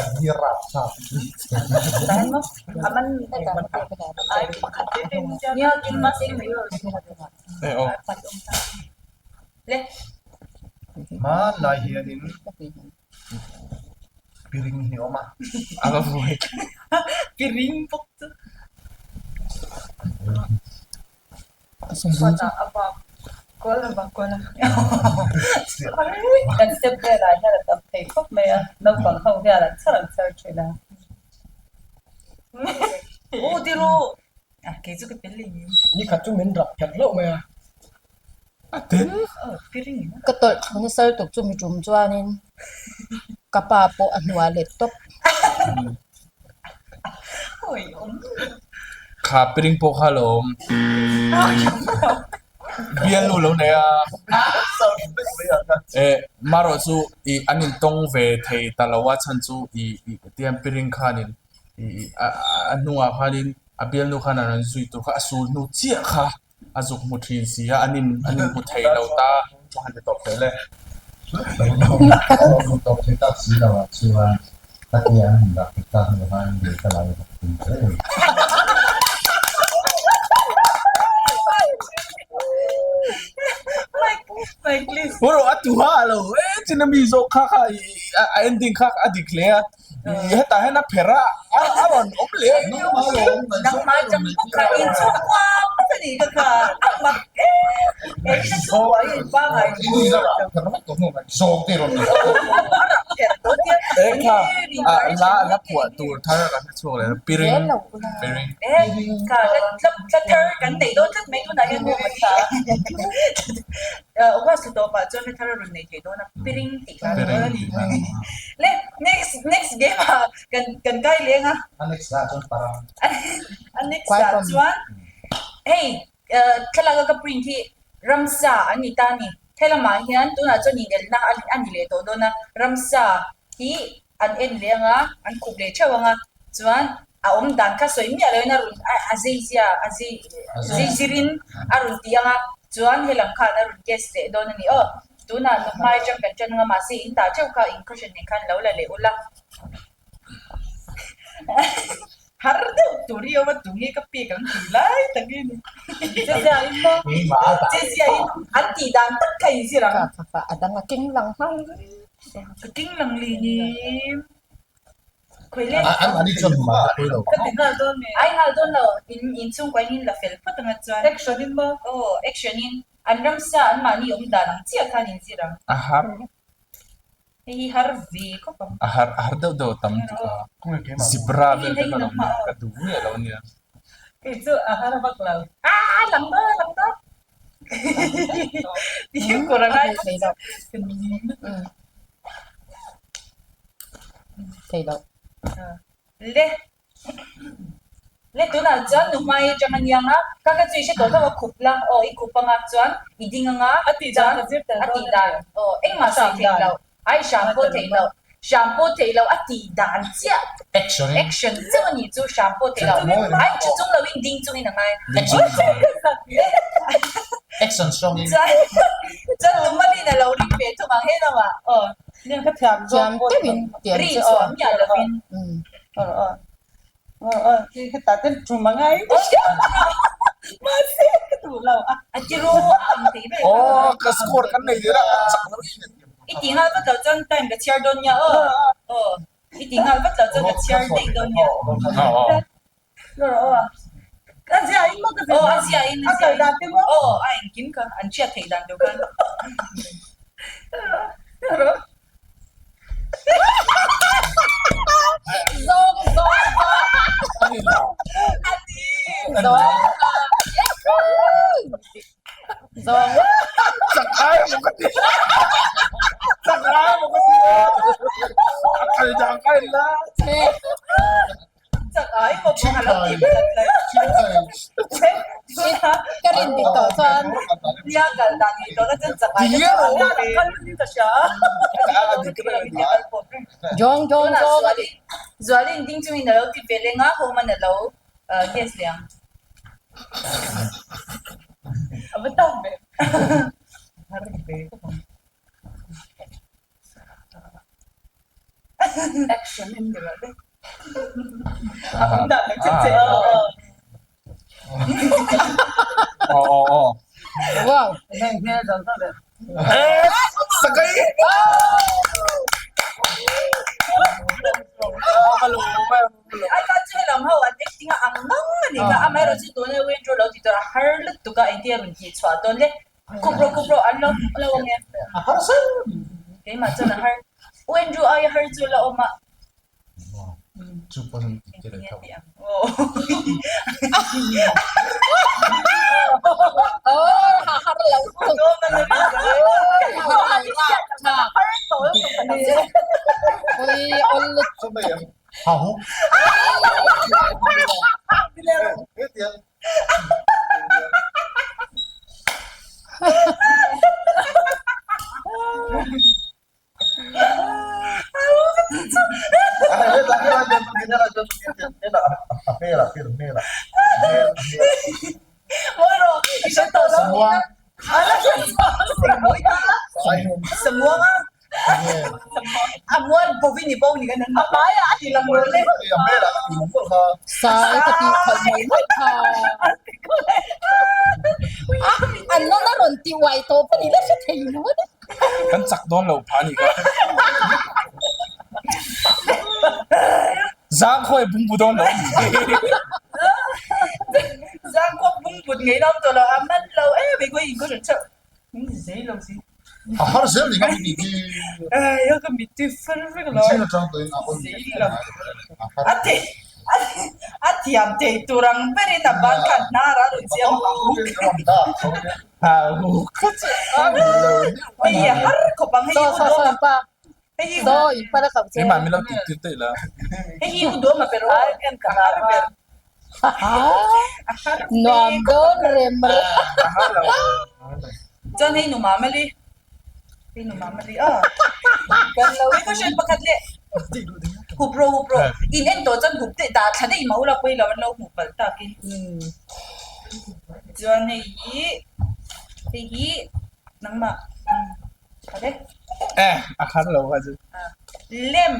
Le. Hmanlai hianin Piring hi awm a. A va vuai. Piring bawk chu. Chhuatah a vak kual a vak kual a. Kan step velah hian a tam thei khawp mai a, naupang ho hian an chhar an chhar thin a. U tiru, a kei chu ka tel leh ni. Nikhat chu min rap pherh hlauh mai a. Ka tawlh thu nasa lutuk chu mi tum chuanin ka pa pawh a hnuai let tawp. Kha piring pawh kha lo awm. Bialnu lo nei a. Eh marawh chu i an intawng ve thei ta lo a chhan chu i i tiang piring khanin i a hnungah khanin a bialnu khan a rawn zui tur kha a sul hnu chiah kha. A zuk hmu thin si a, an in an inhmu thei lo ta. Ka han ti tawp thei le. Hmu tawp thei tak si lo ah chuan ka tia an han dah thei tak hnu khan lui ka lo dak tum hle a ni. Rawh a tu ha lo e chin a mi zawk kha kha a ending kha a dik hle a. Hetah hian a pherh a, a rawn awm leh a. Nangmah chang bawk kha in chhungkua bawk a nih ka kha a mak em em in a chhungkua hi in pangai E kha la la phuah tur thar kan hre chhuak leh piring piring e kha la thar kan nei dawn tlat mai tunah hian maw ka August thla tawpah chuan la thar a rawn nei thei dawn a piring tih kha a ni. Le next next game ah kan kan kai leng a. A next ah chuan parang. A next ah chuan hei thlalak a ka print hi ramsa an ni ta a ni. Helamah hian tunah chuan inelna a ni leh tawh dawn a, ramsa hi an en leh ang a, an khup leh theuh ang a, chuan a awm dan kha sawi miah loin a rawn a zei zia a zei zei zirin a rawn ti ang a, chuan helam khan a rawn guess leh dawn a ni aw. Tunah nu hmai atang kan tan ang a, mahse in tah theuh kha in caution nen khan lo la leh ula. Har deuh tur hi awm a, tu nge ka pek ang tih lai tak hi a ni. Che zia in maw? Che zia in an tih dan tak kha in zir ang. A dang a keng lang nghal. Ka keng lang leh nim. An mahni chuan hmu mah pawh lo. Ka ti nghal dawn me. Ai nghal dawn lo. In in chhungkua in in la fel phawt anga chuan. Action in maw? Aw, action in. An ramsa an mahni awm dan ang chiah khan in zir ang. A har. Hei hi har ve khawp ang. A har a har deuh deuh tam tuk a. Zebra vel te kha lo nia ka duh miah lo ania. Kei chu a har vak lo. Ah lang dawn lang dawn. Ti kawr a ngai thei lo. Thei lo. Le Le tunah chuan nu hmai atang a niang a, ka ka chu i hre tawh tho a khup la, aw i khup anga chuan i ding anga A tih dan ka zir tel a tih dan aw engmah sawi theih loh, ai hram pawh theih loh. Hram pawh theih loh a tih dan chiah Action in. Action chauh a nih chu hram pawh theih loh. Ai thu chung loin ding chungin a ngai. Ding chungin a ngai. Action strong in. Chuan chuan Numalin a lo ring ve thung ang he lamah aw. Nia ka thiam zawk Thiam deuhin tiang Ri chu aw. chhuah miah lovin. Aw aw. Aw aw ti hetah ten tum a ngai. Mahse ka duh lo a. A ti ru a ang thei ber. Aw ka score kan nei leh a kan chak lo in. I ti nghal vat lo chuan time ka chhiar dawn nia aw. Aw i ti nghal vat lo chuan ka chhiar daih dawn nia. A zia in maw ka zia Aw a zia in a kal dan te maw? Aw a engkim kha an hriat theih dan tur khan. Zawng zawng zawng. Zawng. Zawng. Chak ai maw ka ti. Chak ai maw ka ti. A kal dan ka en la. Chak ai maw pawh a lo ti vat lai. Ka rin dik tawh chuan. Nia kal dan ngei tawh na chuan chak ai ka kal in ka hria. Zawng zawng zawng a ni. Zualin ding chungin a lo ti ve leng a, home an a lo guess leh ang. A va tak ve. Har ve khawp ang. Action in ni rawh le. A awm dan ang che che. Aw aw aw. Wow. Heng hmel dang tak le. Eh, sakai. Ai ka chu helam ho an acting a ang ngang a ni kha. Amaherawhchu tuna Wendro lo ti tur a har lutuk a engtin a rawn tih chhuah dawn le. Khup rawh khup rawh an lo lo ang e. A har zel. Keimah chuan a har. U Andrew aia har chu la awm a. Chu pawn an ti leh tho. Har lo Ha hu. Sai ka tih khalh mai mai kha. An nawn a rawn ti uai tawp a ni la hre thei lo a ni. Kan chak dawn lo phah a ni kha. Zang khawi bungbu dawn lo a ni. Zang khaw bungbut ngei lo tawh lo a man lo em mai khawi in khaw hran chauh. Zei lo si. A har zel ni kha mi ti. Ai a ka mit ti far vek lo. Chin atang tuin a on. Zei lo. A har. A ti a thiam thei tur ang berin a ban khan hnar a rawn chiang huk. Ha huk kha chu a ni lo. Hei a har khawp ang hei hi u dawm a. Hei hi Keimah min lo tih tir daih la. Hei hi u dawm a pe rawh. A har ber. Nuam dawn rem rem. Chuan hei nu Mamali. Hei nu Mamali a. Kan lo hei question pakhat leh. Hup rawh hup rawh. In en tawh chuan hup daih dah thla daih mah ula pawi lo an lo hmuh palh takin. Chuan hei hi hei hi nangmah. Eh a har lo kha chu. Lem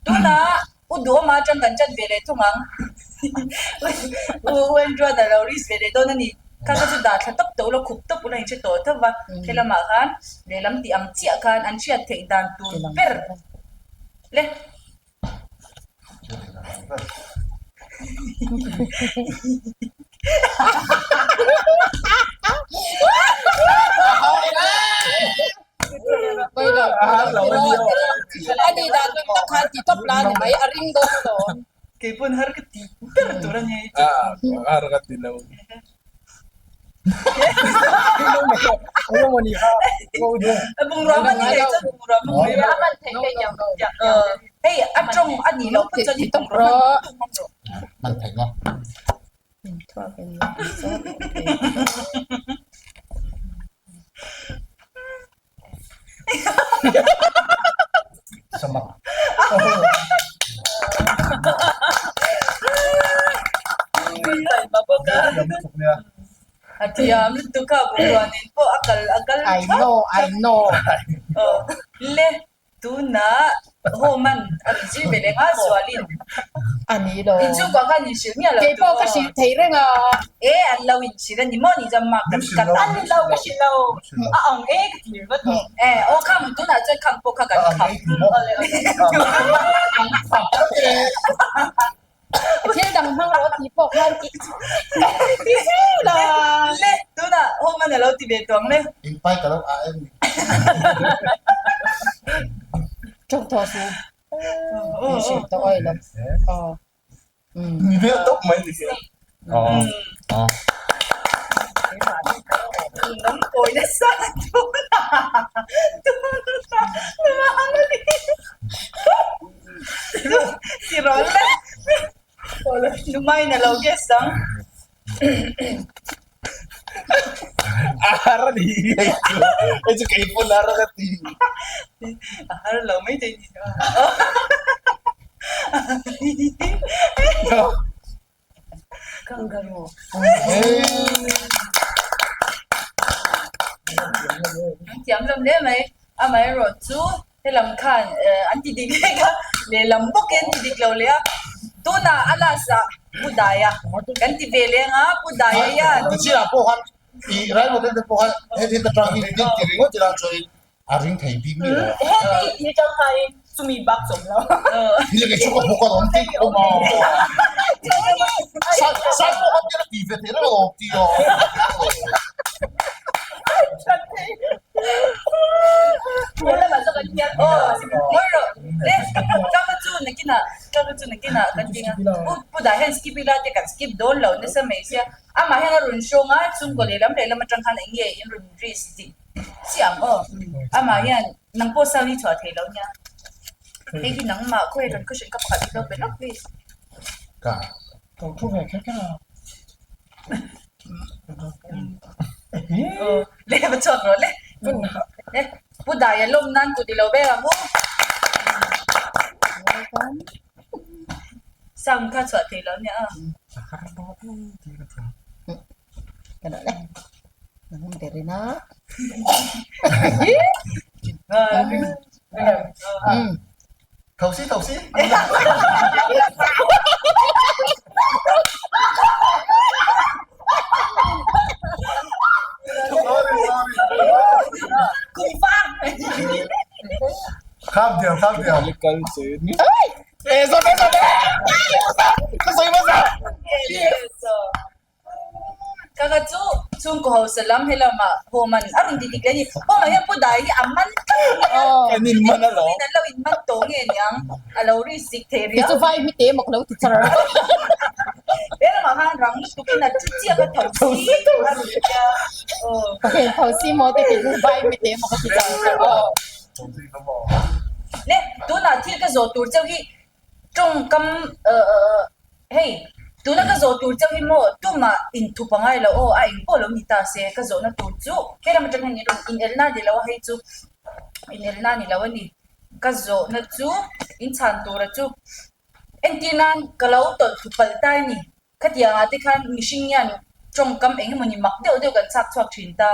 tunah U Duhawma atang kan chan ve leh thung ang. U U Andrew-a dah lo risk ve leh dawn a ni. Kha kha chu dah thla tawp tawh ula, khup tawp ula in hre tawh tho va. Helamah khan lehlam tih ang chiah khan an hriat theih dan tur ber le. Ani dan tak khan ti tawp la ni mai a ring dawn alawm. Kei pawn har ka ti ber tur a ni. Har ka ti lo. Bungrua man ni leh chuan bungrua man ni leh. Hei a tawng a nih loh phawt chuan i bungrua man rawh. Man theih maw? Samak. Thiam lutuk kha bungrua nen pawh a kal a kal I know, I know. Le Tunah Homan a rawn zir ve leh nghal zualin. A ni lo. Inchhungkua khan inhrilh miah lo Kei pawh ka hrilh thei reng a. E, an lo inhrilh a ni maw ni chuan mark kan cut A ni lo, ka hrilh lo. A ang e ka ti ringawt tawh. E, aw khang tunah chuan khang pawh kha kan khap. An khap. Thil dang hmang rawh tih pawh khan i ti zeuh la. Le, tunah Homan a lo ti ve tawh ang le. In pai ka lo ah em ni. Tawng tawh su. In hrilh tawh awi lo. Aw. Ni vel tawp mai ni hian. Aw. Aw. Nang kawi nasa tunah. Tunah. Lumang a ni. Ti rawn le. Lumain a lo guess ang. A har a ni hei chu. Hei chu kei pawn har a ka ti. A har lo mai thei ni. Kangaroo. An thiam hlawm hle mai. Amaherawh chu helam khan an ti dik hlek a, lehlam bawkin an ti dik lo leh a. Tunah a last ah Pu Daia kan ti ve leng a, Pu Daia hian. Tichhinah pawh khan i Rainwater te pawh khan heti atang hi ding ti ringawt ila chuanin A ring thei bik mi lo. Heti ti atang khain chumi bak chawm lo. Ni kei chu ka hmu ka lawm tih awm a. Sai sai pawh khan tia ti ve thei reng alawm ti a. Ka chu nakinah ka chu nakinah kan ti a. Pu dah hian skip ila te kan skip dawn lo nasa mai sia. Amah hian a rawn hrawng a chhungkaw lehlam lehlam atang khan eng nge in rawn risk tih. Chiang aw. Amah hian nang pawh sound hi chhuah thei lo nia. Hei hi nangmah khawi rawn question ka pakhat hi lo pe lawk please. Ka. Ka thu ve kher kher a. Aw le va chhuak rawh le. Le Pu Daia lawm nan kut i lo vel ang u. Sound kha chhuah thei lo nia. Ka dah le. Nang berin a. Thosi thosi. Kham diam kham diam. Eh, zawt eh zawt eh! Ka sawi hmasa! Ka ka chu chhungkaw hausa lam he lamah Homan a rawn ti dik leh a ni. Homa hian Pu Dai hi a man tlat mai a. Kan in man alawm. An lo in man tawh nge niang a lo risk dik thei riau. Kei chu vai hmite emaw ka lo ti char. He lamah khan rang lutukin a chu chiah kha tho si a rawn ti a. Ka tho si maw te kei chu vai hmite emaw ka ti char char aw. Le tunah thil ka zawh tur chauh hi Tawngkam hei tuna ka zawh tur chauh hi maw tumah inthup a ngai lo aw a eng pawh lo ni ta se ka zawhna tur chu helam atang hian in rawn inelna ni lo a hei chu inelna ni lo a ni ka zawhna chu inchhan tura chu entir nan ka lo tawlh thlu palh ta a ni. Khatiang ah te khan mihring hian tawngkam eng emawni mak deuh deuh kan chhak chhuak thin ta,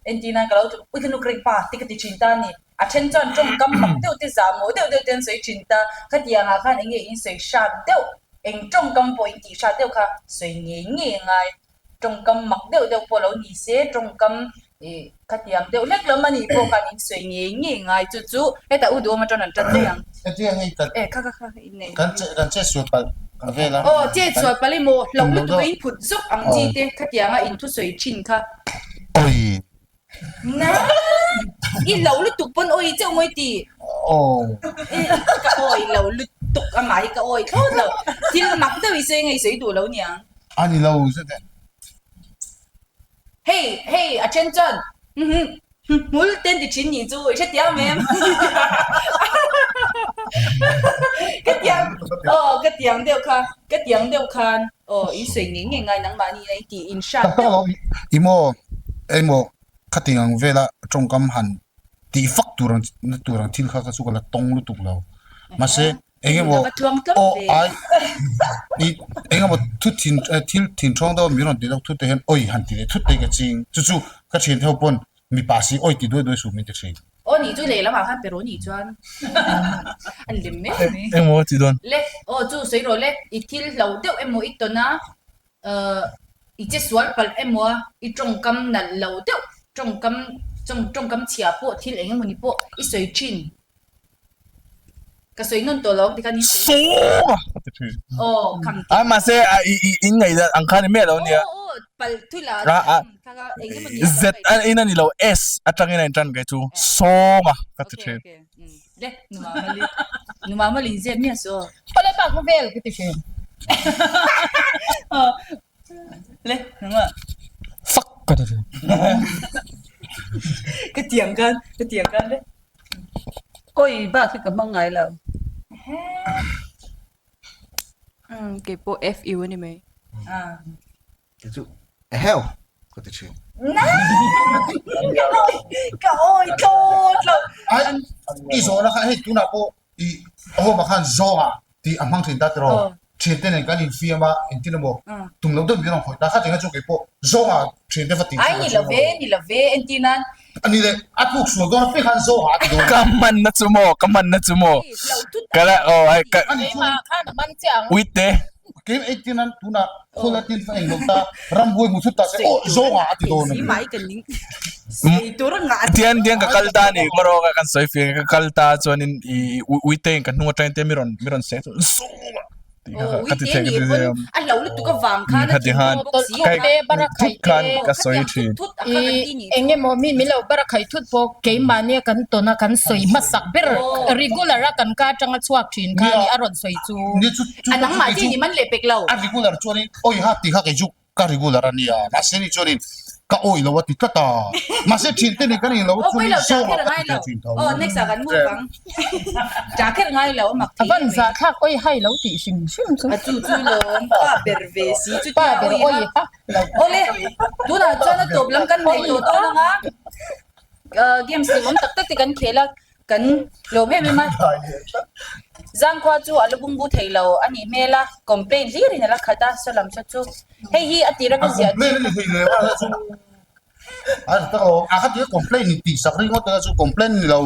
entir nan ka lo ui ka nuk reng pa te ka ti thin ta a ni. A then chuan tawngkam mak deuh te zahmawh deuh deuh te an sawi thin ta, khatiang ah khan eng nge in sawi hrat deuh, eng tawngkam pawh in tih hrat deuh kha sawi ngei ngei a ngai. Tawngkam mak deuh deuh pawh lo ni se, tawngkam ih khatiang deuh hlek lam a nih pawh khan in sawi ngei ngei a ngai chu chu hetah u duhawm atang an tan daih ang. Hetia hei kan Eh kha kha kha in nei. Kan che kan che sual palh vel a. Aw che sual palh emaw hlauh lutuk a in phut zawk ang chi te khatianga in thusawi thin kha. Awi. Na i hlauh lutuk pawn awi chauh mawi ti. Aw. Ka awi lo lutuk amah hi ka awi thlawt lo. Thil mak deuh i sawi nge i sawi duh lo niang. A ni lo zet e. Hei hei a then chuan hmul te an ti thin nih chu i hrethiam em? Ka tiang aw ka tiang deuh kha ka tiang deuh khan aw in sawi ngei ngei ngai nangmahni a i tih in hrat deuh. I maw emaw khatiang ang vela tawngkam han tih fak tur ang na tur ang thil kha kha chu ka la tawng lutuk lo mahse. Engemaw aw ai i engemaw thu thin thil thin thawng deuh min rawn ti deuh thut te hian awi han ti leh thut te hi ka ching chu chu ka thian ho pawn mipa si awi ti duai duai suh min ti thin. Aw nih chu lehlamah khan pe rawh nih chuan an lem mai mai. Engmaw ti dawn? Le aw chu sawi rawh le i thil hlo deuh emaw i tawn a i che sual palh emaw a i tawngkam nalh lo deuh tawngkam tawngkam chhia pawh thil eng emaw ni pawh i sawi thin. Ka sawi nawn tawh lo tikhan in sawi. Sawng a ka ti thin. Aw khang ti. A mahse a i i in ngaih dan ang khan ni miah lo nia. Aw aw palh thul a A a kha kha eng emaw ni a Z a in a ni lo S atangin a in tan kei chu sawng a ka ti thin. Okay okay le numamali numamali in zep miah suh aw. Awle pa khawvel ka ti thin. Aw Le nangmah. Fuck ka ti thin. Ka tiang khan ka tiang khan le. Awi bak hi ka hmang ngai lo. Umm kei pawh FU a ni mai. Kei chu eheu ka ti thin. Ka awi thlawt lo. Ai i zawhna kha hei tunah pawh i home ah khan zawng ah tih a hmang thin ta tiraw thiante nen kan infiam a engtin emaw tum loh deuh min rawn khawih ta kha tingah chu kei pawh zawng ah thiante va tih Ai ni lo ve ni lo ve entir nan a ni le a tluk sual dawn a khan zawng ah a ti dawn ka hman na chu maw ka hman na chu maw ka la aw ai ka ani chu khan a man chiah ang uite keim entir nan tunah khawl a tin fa eng lo ta rambuai hmu thut ta se aw zawng ah a ti dawn a ni. Tian tian ka kal ta ni maw ka kan sawi fiah ka kal ta chuanin i uite in ka hnung atangin te mi rawn mi rawn seh chu zawng ah tih kha ka ti thei ka ti thei a khati khan thut khan ka sawi thin. I eng emaw mi min lo bar a khai thut pawh keimahnia kan tawn a kan sawi hmasak ber regular a kan ka atanga chhuak thin kha a ni a rawn sawi chu. A nangmah chi ni man leh pek lo. A regular chuanin awi ha tih kha kei chu ka regular a nia mahse ni chuanin ka awi lo a ti tlat a mahse thian te nen kan in lo chuanin zawng ah ka ti ve thin tho. Aw next ah kan move ang. Tah kher ngai lo a mak thei. A van zah thlak awi hai lo tih hrim hrim chu. A chu chu lawm pa ber ve si chu Pa ber awi ha lo. Awle tunah chuan a tawp lam kan nei tawh dawn ang a games hlimawm tak tak te kan khel a kan lawm em em a. Zangkhua chu a la bungbu thei lo a nih hmel a complain hlir in a la khat a saw lam saw chu hei hi a tira ka ziah complain a ni thei lem a chu a ri tak lo a kha tia complain in tih sak ringawt te kha chu complain ni lo.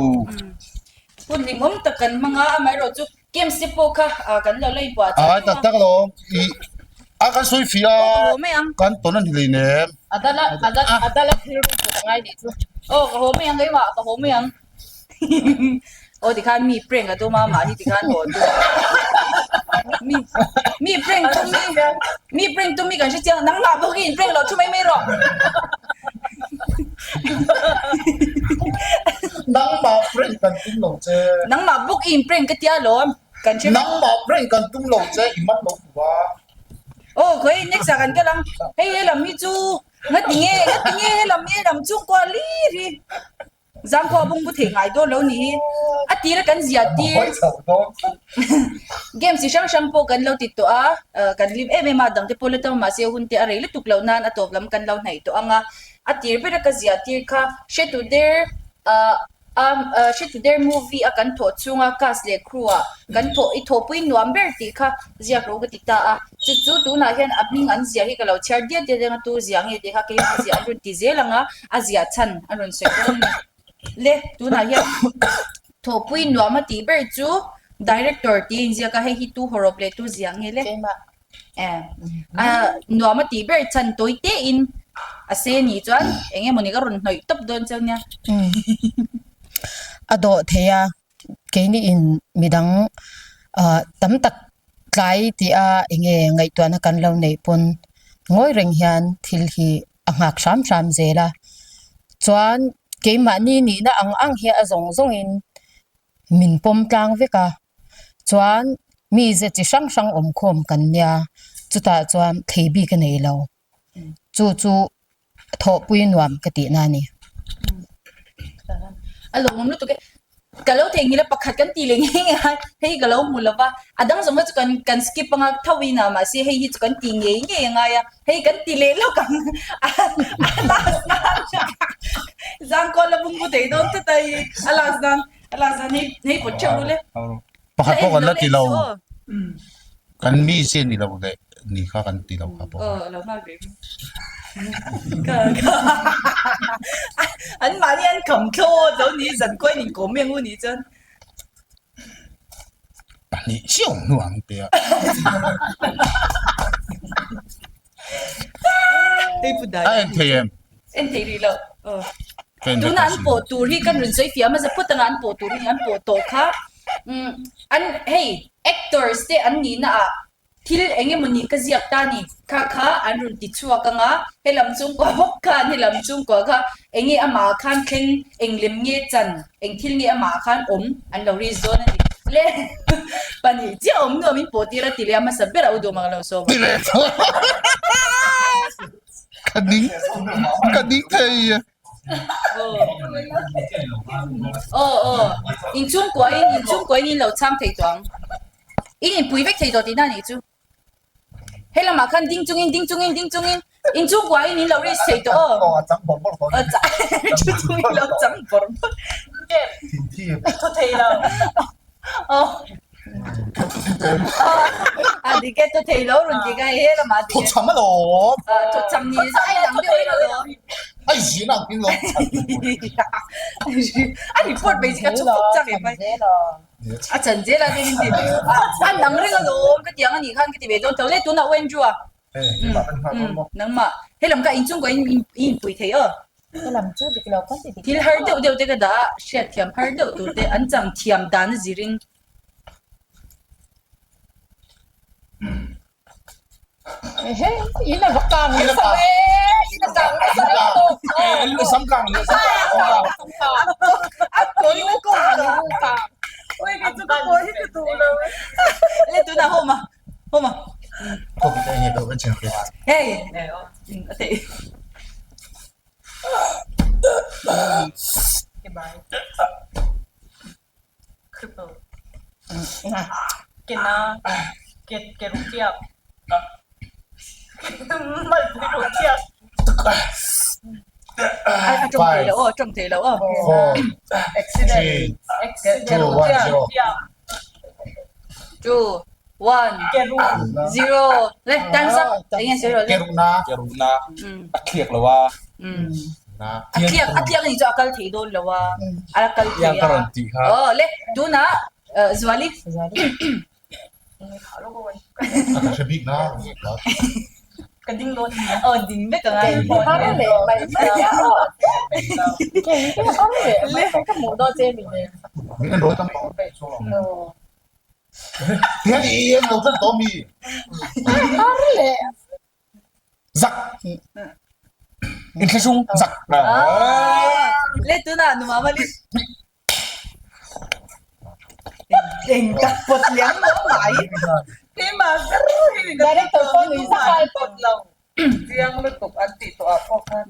Hun hlimawm tak kan hmang a amaherawhchu Games te pawh kha kan lo la inpuah chak Ai tak tak lo i a kan sawi fih a kan tawn a ni hlei nem. Adala adala adala thil ru put angai nih chu. Aw ka haw mai ang keimah ka haw mai ang. Aw tikhan mi prank a tum a mahni tikhan haw tum a. Mi mi prank tum mi mi prank tum mi kan hre chiang nangmah bawk hi in prank lo thu mai mai rawh. Nangmah prank kan tum lo che. Nangmah bawk i in prank ka tia lawm. Kan hre vek. Nangmah prank kan tum lo che i man lo duh a. Aw khawi next ah kan kal ang. Hei helam hi chu ngati nge ngati nge helam hi helam chhungkua lir hi. Zangkhua bung bu theih ngai dawn lo ni hi. A tira kan ziah tir. Games chi hrang hrang pawh kan lo ti tawh a, kan hlim em em a, dangte pawh la tam mahse hun te a rei lutuk loh nan a tawp lam kan lo hnaih tawh ang a. A tir bera ka ziah tir kha hretu der ah a hretu der movie a kan thawh chhunga cast leh crew ah kan thawh i thawhpui nuam ber tih kha ziak ro ka ti ta a. Chu chu tunah hian a hming an ziah hi ka lo chhiar diat diat eng a tu ziah nge tih kha keimah ziah an rawn ti zel ang a, a ziah chhan a rawn sawi dawn a ni. Le tunah hian thawhpui nuam a tih ber chu director tih a inziak a, hei hi tu hawrawp leh tu ziah nge le? A nuam a tih ber chhan tawi tein a se nih chuan eng emawni ka rawn hnawih tawp dawn cheu nia. A dawh thei a, keini in midang ah tam tak tlai tih a enge ngaihtuahna kan lo neih pawn ngawi reng hian thil hi a nghak hram hram zel a chuan keimahni nihna ang ang hi a zawng zawng in min pawm tlang vek a chuan mi ze chi hrang hrang awm khawm kan nia chutah chuan thei bik a nei lo. Chu chu thawhpui nuam ka tihna a ni. A lawmawm lutuk e. Ka lo theihnghilh a pakhat kan tih leh ngei ngei a, hei hi ka lo hmu lo va. A dang zawng kha chu kan kan skip anga tho in a mahse hei hi chu kan tih ngei ngei a ngai a, hei kan ti leh lawk ang a last nan zangkawl a bungbu thei dawn tlat a i a last nan a last nan hei hei pawt theuh ru le. Pakhat pawh kan la ti lo. Kan mi chiah ni lo leh ni kha kan ti lo kha pawh. Aw lo nghak rih. Ka ka an mahni an kham thlawt lo ni zan kuai nin kawm eng u ni chuan. Pahnih chiah awm hnu ang tia. A en thei em? En thei rih lo. Aw. Tuna an pawh tur hi kan rawn sawi fiam a za phawt anga an pawh tur hi an pawh tawh kha umm an hei actors te an nihna ah thil eng emaw ni ka ziak ta ni kha kha an rawn ti chhuak anga helam chungkua bawk khan helam chungkua kha eng nge amah ah khan thleng eng lem nge chan eng thil nge amah ah khan awm an lo risk dawn a ni le pahnih chiah awm nuam in pawh tir a ti leh a hmasa ber a u duh mang lo sawm Ti leh tho ka ding ka ding thei a. Aw aw inchhungkua in inchhungkua in in lo chhang thei tawh ang in inpui vek thei tawh tihna a nih chu he lamah khan ding chungin ding chungin ding chungin inchhungkua in in lo risk thei tawh aw aw a chang bawrh bawrh tawh a chang in lo chang bawrh bawrh Thaw thei lo. Aw a dik e thaw thei lo rawn ti ka he lamah a dik e. Thaw cham alawm. Thaw cham ni a inang deuh reng alawm. Ai zin ang in lo cham. A report mai chi ka chu fuk chak em mai. A chan zel a min ti. A nang reng alawm ka tiang anih khan ka ti ve dawn tho le tunah u Andrew a. Nangmah helam ka inchungkaw in inpui thei aw. Helam chu dik lo kan ti dik. Thil har deuh deuh te ka dah a, hriat thiam har deuh tur te an chang thiam dan a zirin. Ehe, in a va kang nasa e, in a kang nasa e tawk. Eh, sam kang, sam kang, sam kang. A kawi u kang, u kang. Oi, kei chu ka pawi hi ka duh lo. Le tunah home a, home a. Kawng te nge deuh kan chhiar ve. Hei, a theih. A tawng thei lo aw, a tawng thei lo aw. Four, three, two, one, zero. Two, one, zero. Le, time's up. Eng nge sawi rawh le. Keruhna. Keruhna. A thliak lo a. A thliak, a thliak anih chu a kal thei dawn lo a. A kal thei a. Tiang ka rawn tih kha. Aw, le, tunah Zuali. A ka hre bik na. Ka ding dawn a nia. Aw, ding vek ang a. Har leh mai mai a. Kei har leh mai ka hmuh dawn che mi le. Min en rawi tam tawh. Tihian i en lo tlat tawh mi. Har leh. Zak. Inthlahrung zak. Le tunah numama li. Eng tak pawt liam lo mai. Keimah ber hi ni ka Director pawh nui zak ai pawt lo. Chiang lutuk an tih tawh ah pawh khan.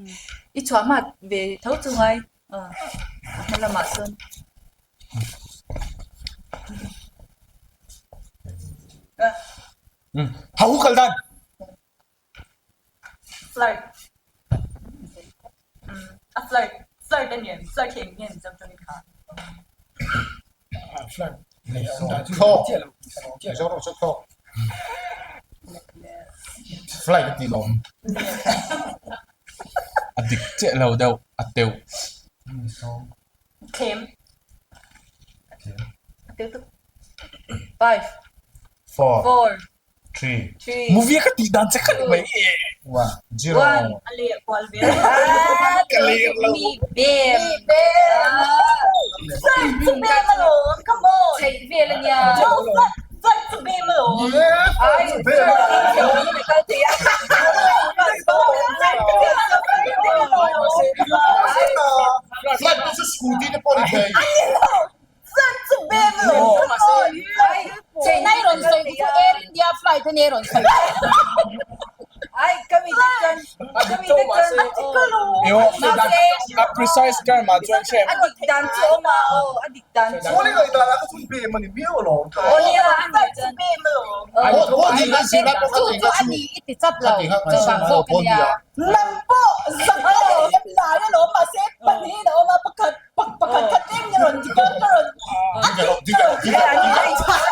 I chhuah hmat ve tho chu ngai. A hma lamah chuan. Hau kal dan. Flirt. A flirt. Flirt a ni em? Flirt hi eng nge Mizo tawngin kha? Flirt. Thlawk. Mizo tawng chu thlawk. Flight a ti lawm. A dik chiah lo deuh a teuh. Thlem. 5 4 4 3 3 Movie ka tih dan che khat mai. 1 0 1 A leh kual vel. Ka ler lo. Mi bem. Flirt chu bem alawm, come on. Chheih vel a nia. No, flirt, flirt chu bem alawm. Ai, flirt in chheih in a kal thei a. Flight te chu scooty te pawh ni thei. Flirt chu bem alawm, come on. Chennai rawn sawi chu Air India flight a nia rawn sawi. Ai, ka mi te chuan, ka mi te chuan, Eo, a precise term ah chuan hre. A dik dan chu awm a, aw, a dik dan chu. Chuan i ngaihdan ah kha chuan bem a ni miau alawm. Aw nia, a nih chuan. Bem alawm. Aw nih kha zirlai pawh kha Chu ti chu kha a chu. ni i ti chat lo. Kha ti kha kan Chuvang zirlai zawk a pawh nia. nia. Nang pawh zak a leh lai alawm mahse pahnihin a awm a pakhat pakhat kha tlem nge rawn ti ka ka rawn Ding rawh, ding rawh, ding rawh.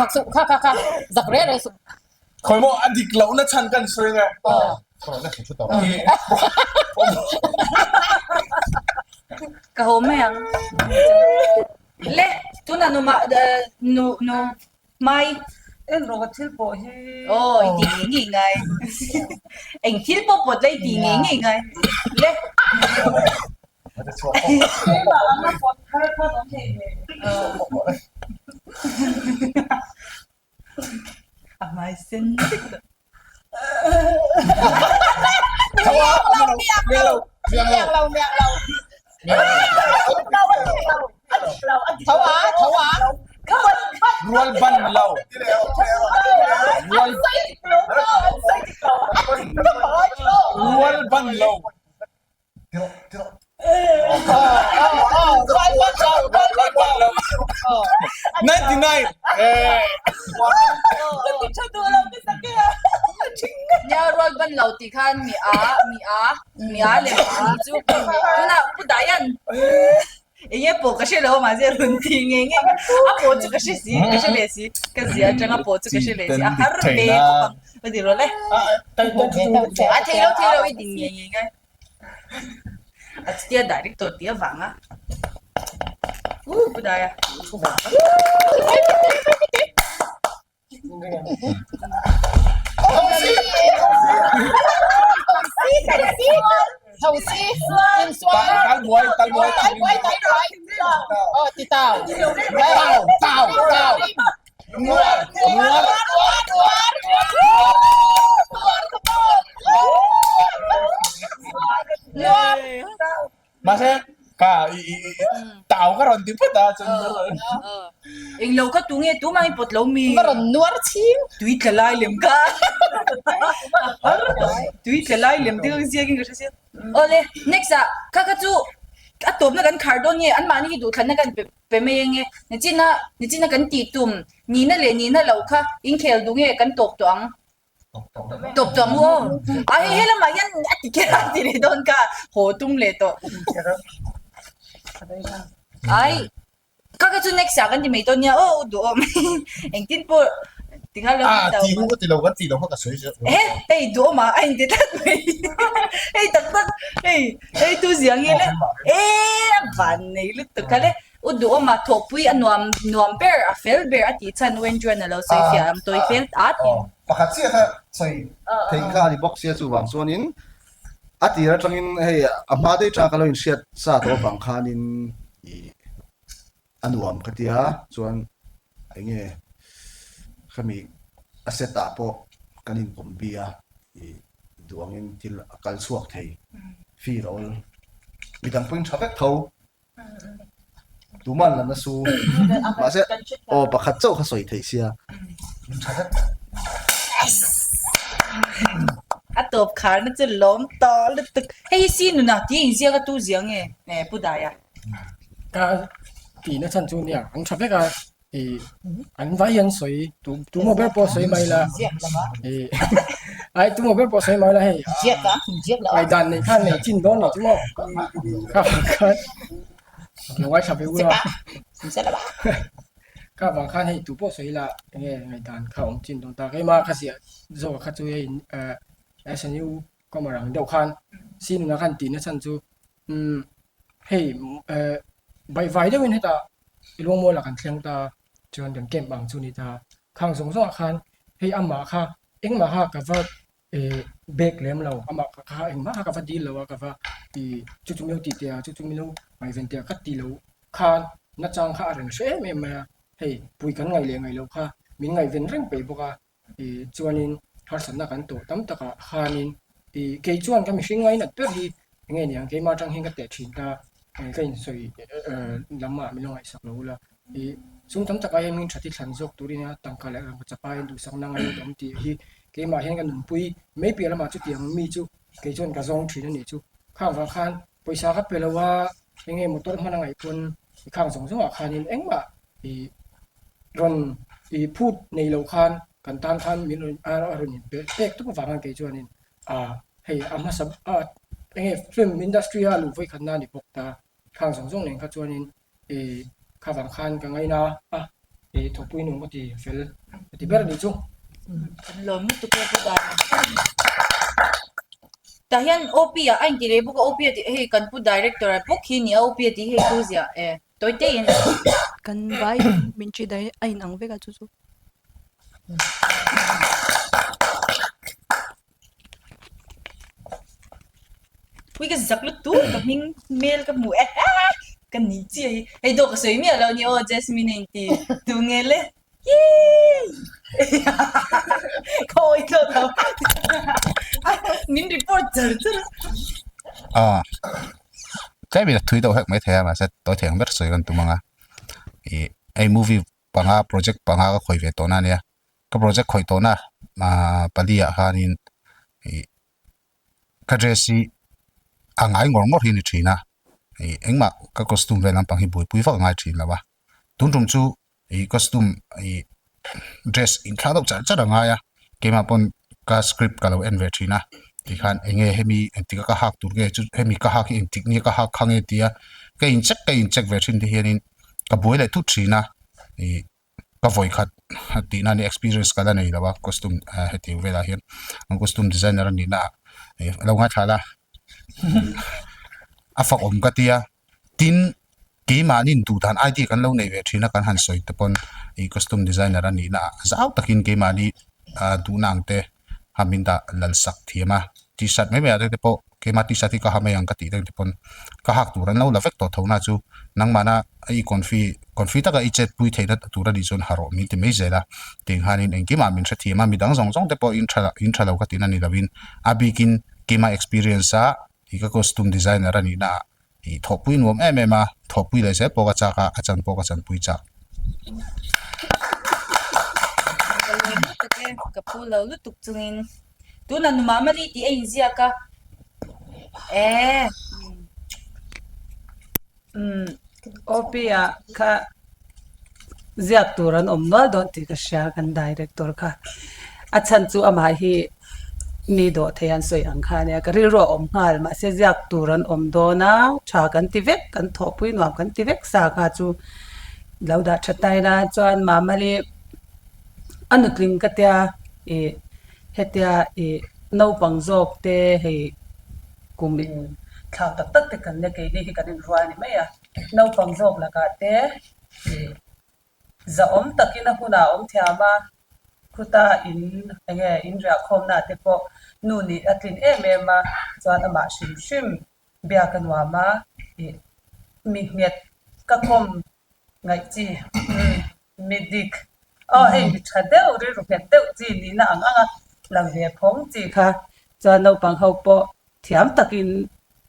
Zak suh kha kha kha zak reh reh suh. Khawi maw a dik lohna chhan kan sawi nge. Ka haw mai ang. Le tunah nu mah nu nu mai. En rawh ka thil pawh hi. Aw i tih ngei ngei ngai. Eng thil pawh pawt la i tih ngei ngei ngai. Le. Keimah anga pawt thar khan awm thei ve. A hmai sen vek tawh. Rual ban lo. Rual Rual ban lo. Nia rual ban lo tih khan mi a mi a mi a leh a chu tunah Pu Dayan eng nge pawh ka hre lo mahse rawn ti ngei ngei a pawh chu ka hre si ka hre leh si ka zia atanga pawh chu ka hre leh si a har ve khawp ang ka ti rawh le a thei lo thei lo i ding ngei ngei ngai. A chutia director tih avanga u pu daia Talbuai talbuai tau tau tau nuar nuar Mahse ka i i i tau ka rawn ti phawt a chuan Eng lo kha tu nge tu mah i pawt lo mi? Va rawn nuar chhing. Tui tla lai lem kha. Tui tla lai lem te kha ziak in ka hre sia. Awle next ah kha kha chu a tawpna kan khar dawn nge anmahni hi duhthlanna kan pe pe mai ange nichina nichina kan tih tum nihna leh nihna lo kha inkhel duh nge kan tawp tawh ang. Tawp tawh ang u aw. A hei he lamah hian a ti kher a ti leh dawn ka haw tum leh tawh. Ai ka ka chu next ah kan ti mai dawn nia aw u duh awm engtin pawh tikha lo Ah ti hu ka ti lo kan ti lo kha ka sawi zel. He hei duh awm ah a inti tlat mai hei tak tak hei hei tu zia nge le e a van nei lutuk kha le. U Duhawma thawhpui a nuam nuam ber, a fel ber a tih chhan Wendron a lo sawi fiah ang tawi fel at in. Pakhat chiah kha sawi theih kha a ni bawk sia chuvang chuanin a tir atangin hei a hma daih tang ka lo inhriat sa tawh avang khanin ih a nuam ka tia chuan eng nge khami a set ah pawh kan inkawm bi a ih duh angin thil a kal chhuak thei feel a awl midang pawhin tha vek tho. Tuman la na su mahse aw pakhat chauh kha sawi theih sia. A tawp khar na chu lawm tawh lutuk. Hei hi si nuna tih a inziak a tu zia nge Pu Daia? Ka tihna chhan chu nia an tha vek a. I an vai hian sawi tu tu maw ber pawh sawi mai la i ai tu maw ber pawh sawi mai la hei ai dan nei khan nei chin dawn lo chu maw kha vang khan lo ngaithla ve ula kha vang khan hei tu pawh sawi la enge ngaihdan kha awm chin dawn ta keimah ka ziah zawk kha chu hei SNU kawmar ang deuh khan sinunah khan tihna chhan chu umm hei eh baihvai deuhin hetah i luangmual ah kan thleng ta chuan kan camp ang chu a ni ta khang zawng zawng ah khan hei amah kha engmah kha ka va eh bag lem lo amah kha engmah kha ka va dil lo a ka va ih chu chu milo tih teh a chu chu milo ngaihven teh a ka ti lo khan nachang kha a rawn hre em em mai a hei pui kan ngaih leh ngaih loh kha min ngaihven reng peih bawk a. Ih chuanin harsatna kan tawh tam takah khanin ih kei chuan ka mihring ngainat ber hi enge niang keimah atang hian ka teh thin ta ka insawi lamah min lo ngaihsak lo ula ih chung tam takah hian min that i thlan zawk turin a tangka leh rangkachak chapa in duhsakna ngainat awm tih hi keimah hian ka nunpui mai piah lamah chutiang mi chu kei chuan ka zawng thin a nih chu khang vang khan pawisa ka pe lo a enge motor hman a ngaih pawn khang zawng zawngah khanin engmah ih rawn ih phut nei lo khan kan tan khan min rawn a rawn in pek pek tawp avang khan kei chuanin ah hei a hmasa a enge film industry a luh vawikhat na a ni bawk ta khang zawng zawng nen kha chuanin ih kha vang khan ka ngaina a. I thawhpui nuam ka ti fel ka ti ber a nih chu. Kan lawm lutuk e Pu Dara. Tah hian OP ah a inti leh bawk a, OP a tih hei kan Pu Director a bawk hi nia OP a tih hei chu ziah e tawi te in. Kan vai min ṭhi dai a inang vek a chu chu. Ui ka zak lutuk ka hming hmel ka hmu e ka ni chiah hi hei dawh ka sawi miah lo ni aw Jasmine a inti tu nge le yay ka awi tawh lo min report char char a tlem in a thui deuh hlek maithei a mahse tawi thei ang ber sawi kan tum ang a ih hei movie panga project panga ka khawih ve tawh na ania ka project khawih tawh na ahh pali ah khanin ih ka dress hi a ngai ngawr ngawr hi a ni thin a ih engmah ka costume vel lampang hi buaipui vak a ngai thin lo a tun tum chu ih costume ih dress inthlak deuh char char a ngai a keimah pawn ka script ka lo en ve thin a tikhan eng nge hemi engtik a ka hak tur nge chu hemi ka hak hi engtik nge ka hak kha nge tia ka in check ka in check ve thin te hianin ka buai leh thut thin a ih ka vawi khat tihna a nia experience ka la nei lo a costume hetiang velah hian an costume designer a nihna ah lo ngaithla la a fak awm ka tia tin keimahni in duh dan idea kan lo nei ve thin a kan han sawi te pawn ih costume designer a nihna ah zau takin keimahni duhna ang te ha min dah lal sak thiam a t-shirt mai mai ah te pawh keimah t-shirt hi ka ha mai ang ka tih reng te pawn ka hak tur an lo la vek tawh tho na chu nangmahna i confi confi taka i chet pui theihna tur a nih chuan ha rawh min ti mai zel a tiang hianin engkimah min hrethiam a midang zawng zawng te pawh in tha in tha lo ka tihna ni lovin a bikin keimah experience a ih ka costume designer a nihna ah Ih thawhpui nuam em em a, thawhpui leh zel pawh ka chak a, a chan pawh ka chanpui chak. Ka lawm lutuk e, ka phu lo lutuk chungin tunah nu Mamali tih a inziak a, eh. Umm OP ah kha ziak tur an awm nual dawn tih ka hria kan director kha a chhan chu amah hi mi dawh thei an sawi ang kha ania ka rilru a awm nghal mahse ziak tur an awm dawn a tha kan ti vek kan thawhpui nuam kan ti vek sa kha chu lo dah tha ta ila chuan Mamali a nutling ka tia ih hetia ih naupang zawk te hei kum in thlak tak tak te kan nia keini hi kan inrual a ni mai a naupang zawk lakah te ih zahawm takin a hunah a awm thiam a khuta in eng nge in riahkhawmna te pawh nu nih a tlin em em a chuan amah hrim hrim biak a nuam a ih mi nghet ka khawm ngaih chi mi dik aw hei mi tha deuh rilru nghet deuh chi nihna ang ang a lang ve phawng chi kha chuan naupang ho pawh thiam takin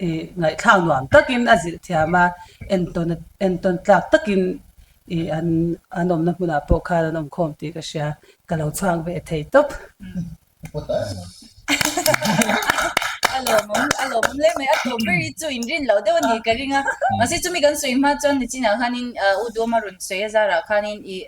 ih ngaihthlak nuam takin a zilh thiam a entawn entawn tlak takin ih an an awmna hmunah pawh khan an awm khawm tih ka hria ka lo chhuak ve thei tawp. A lawmawm a lawmawm hle mai a tawp ber hi chu inrin loh deuh a ni ka ring a mahse chumi kan sawi hma chuan nichinah khanin U Duama rawn sawi a zarah khanin ih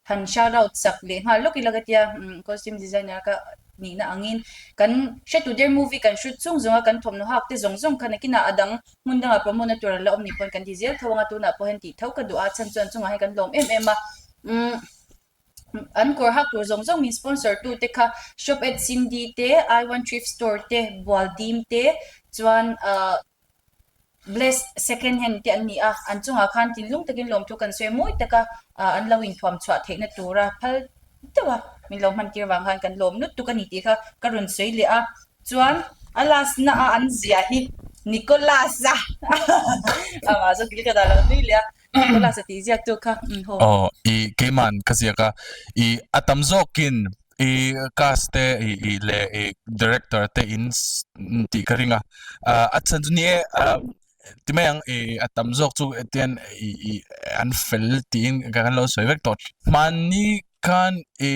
han shout out sak leh nghal lawk ila ka tia costume designer ka nihna angin kan hretu der movie kan hrut chung zawng a kan thawmhnaw hak te zawng zawng kha nakinah a dang hmun dangah promote na tur an la awm ni pawn kan ti zel tho anga tunah pawh hian tih tho ka duh a chhan chuan chungah hian kan lawm em em a umm an kawr hak tur zawng zawng min sponsor tu te kha shop at Cindy te I one thrift store te Bualdim te chuan ahh Bless second hand te an ni a an chungah khan thinlung takin lawmthu kan sawi a mawi taka ah an lo inthuam chhuah theihna tura phal deuh a min lo hman tir vang khan kan lawm lutuk a ni tih kha ka rawn sawi leh a chuan a last na a an ziah hi Nicholas a amah zawk kil ka dah lo nui leh a Nicholas a tih ziak tu kha um haw. Aw i keiman ka ziak a i a tam zawkin i cast te i i leh i director te in tih ka ring a a chhan chu ni e ti mai ang i a tam zawk chu tian i i an fel tiin kan lo sawi vek tawh hmanni khan i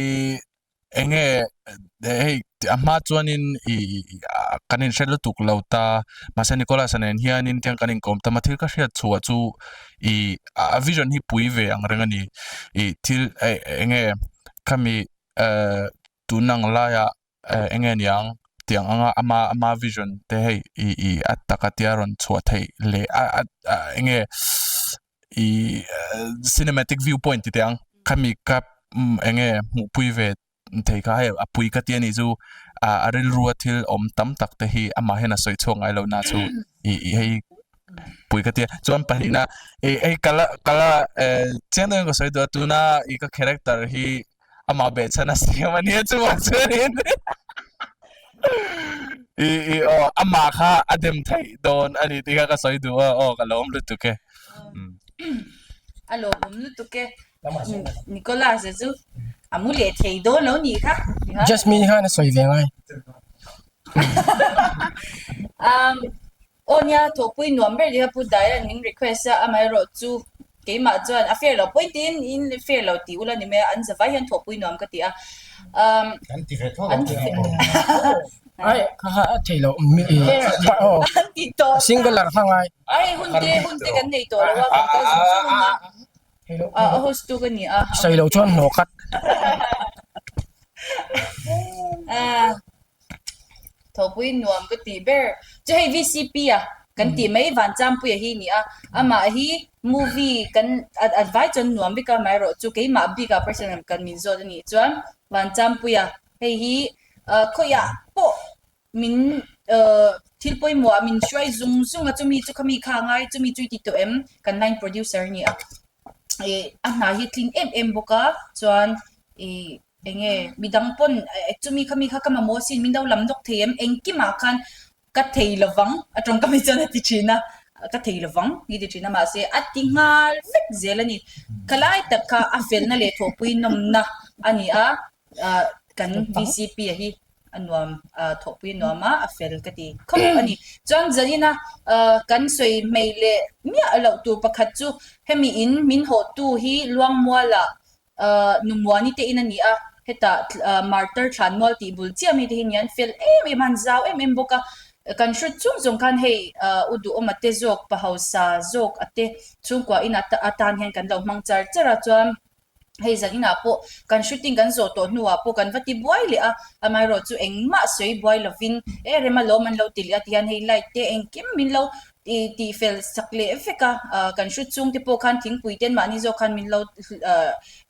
eng nge hei a hma chuanin i kan inhre lutuk lo ta mahse Nicholas-a nen hianin tiang kan inkawm tam a thil ka hriat chhuah chu i a vision hi pui ve ang reng a ni i thil eng nge khami ehh tun ang laiah ehh eng nge niang tiang anga ama ama vision te hei i i a taka tia rawn chhuah theih leh a a eng nge i cinematic view point ti teh ang. Khami ka eng nge hmuhpui ve thei kha hei a pui ka ti a nih chu ah a rilrua thil awm tam tak te hi amah hian a sawi chhuak ngai loh na chu ih ih hei pui ka ti a chuan pahnihna ih hei ka la ka la eh chiang deuhin ka sawi duh a tuna ih ka character hi amah behchhan a siam a nia chuvang chuanin ih ih aw amah kha a dem theih dawn a ni tih kha ka sawi duh a aw ka lawm lutuk e. A lawmawm lutuk e. Nicholas a chu a mu leh thei dawn lo nih kha. Jasmine khan a sawi ve ngai. Um, aw nia thawhpui nuam ber leh a pu Daian min request a, amaherawh chu keimah chuan a fair lo point in in fair lo tih ula ni mai a, an zavai hian thawhpui nuam ka ti a. Um, An ti ve tho lo an ti ve. Ai kha kha a thei lo mi aw An ti tawh. singular kha ngai. Ai hun te hun te kan nei tawh lo a, kan kal zung zung a. A host tu ka ni a. Sawi lo chuan hnawh khat. Thawhpui nuam ka tih ber. Chu hei VCP a kan tih mai Vanchangpuia hi ni a. Amah hi movie kan advai chuan nuam vek a amaherawh chu keimah bikah personal kan min zawt a nih chuan Vanchangpuia hei hi khawiah pawh min thil pawimawh ah min hruai zung zung a chumi chu khami kha a ngai chumi chu i ti tawh em kan line producer a ni a ih a hna hi a tling em em bawk a chuan ih eng nge midang pawn chumi khami kha ka mamawh asin min lo lam nawk thei em engkimah khan ka thei lovang a tawngkam hi chuan a ti thin a ka thei lovang hi ti thin a mahse a ti nghal vek zel a ni khalai tak kha a felna leh thawhpui nawmna a ni a kan VCP a hi a nuam thawhpui a nuam a a fel ka ti khawp a ni. Chuan zanina kan sawi hmei leh miah loh tur pakhat chu hemi in min hawhtu hi Luangmuala Numuani te in a ni a, hetah Martar Thlanmual tih bul chiah mi te hi nian fel em em a, an zau em em bawk a, kan hrut chung zawng khan hei u duhawm a te zawk pa hausa zawk a te chhungkua in atan hian kan lo hmang char char a chuan Hei zan inah pawh kan shooting kan zawh tawh hnuah pawh kan va ti buai leh a, amaherawh chu engmah sawi buai lovin e rem alawm an lo ti leh a tihian hei light te engkim min lo tih fel sak leh vek a, kan shoot chhung te pawh khan thingpui ten mahni zawk khan min lo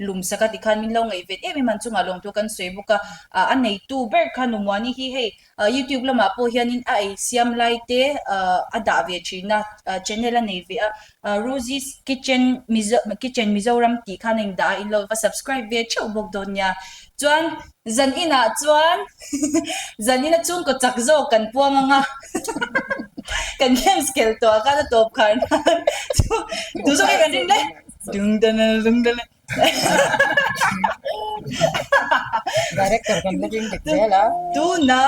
lum sak a tikhan min lo ngaihven em em a an chungah lawmthu kan sawi bawk a, a neitu ber kha Numuani hi hei Youtube lamah pawh hianin a ei siam lai te a dah ve thin a, channel a nei ve a, Rosie's Kitchen Mizo Kitchen Mizoram tih khan a indah a, in lo va subscribe ve theuh bawk dawn nia. Chuan zan inah chuan zan ina chhungkaw chak zawk kan puang ang a, kan games khelh tawh ah khan a tawp khar nan tu zawk nge kan rin le? Dung dana dung dana. Director kan la ring dik zel a. Tuna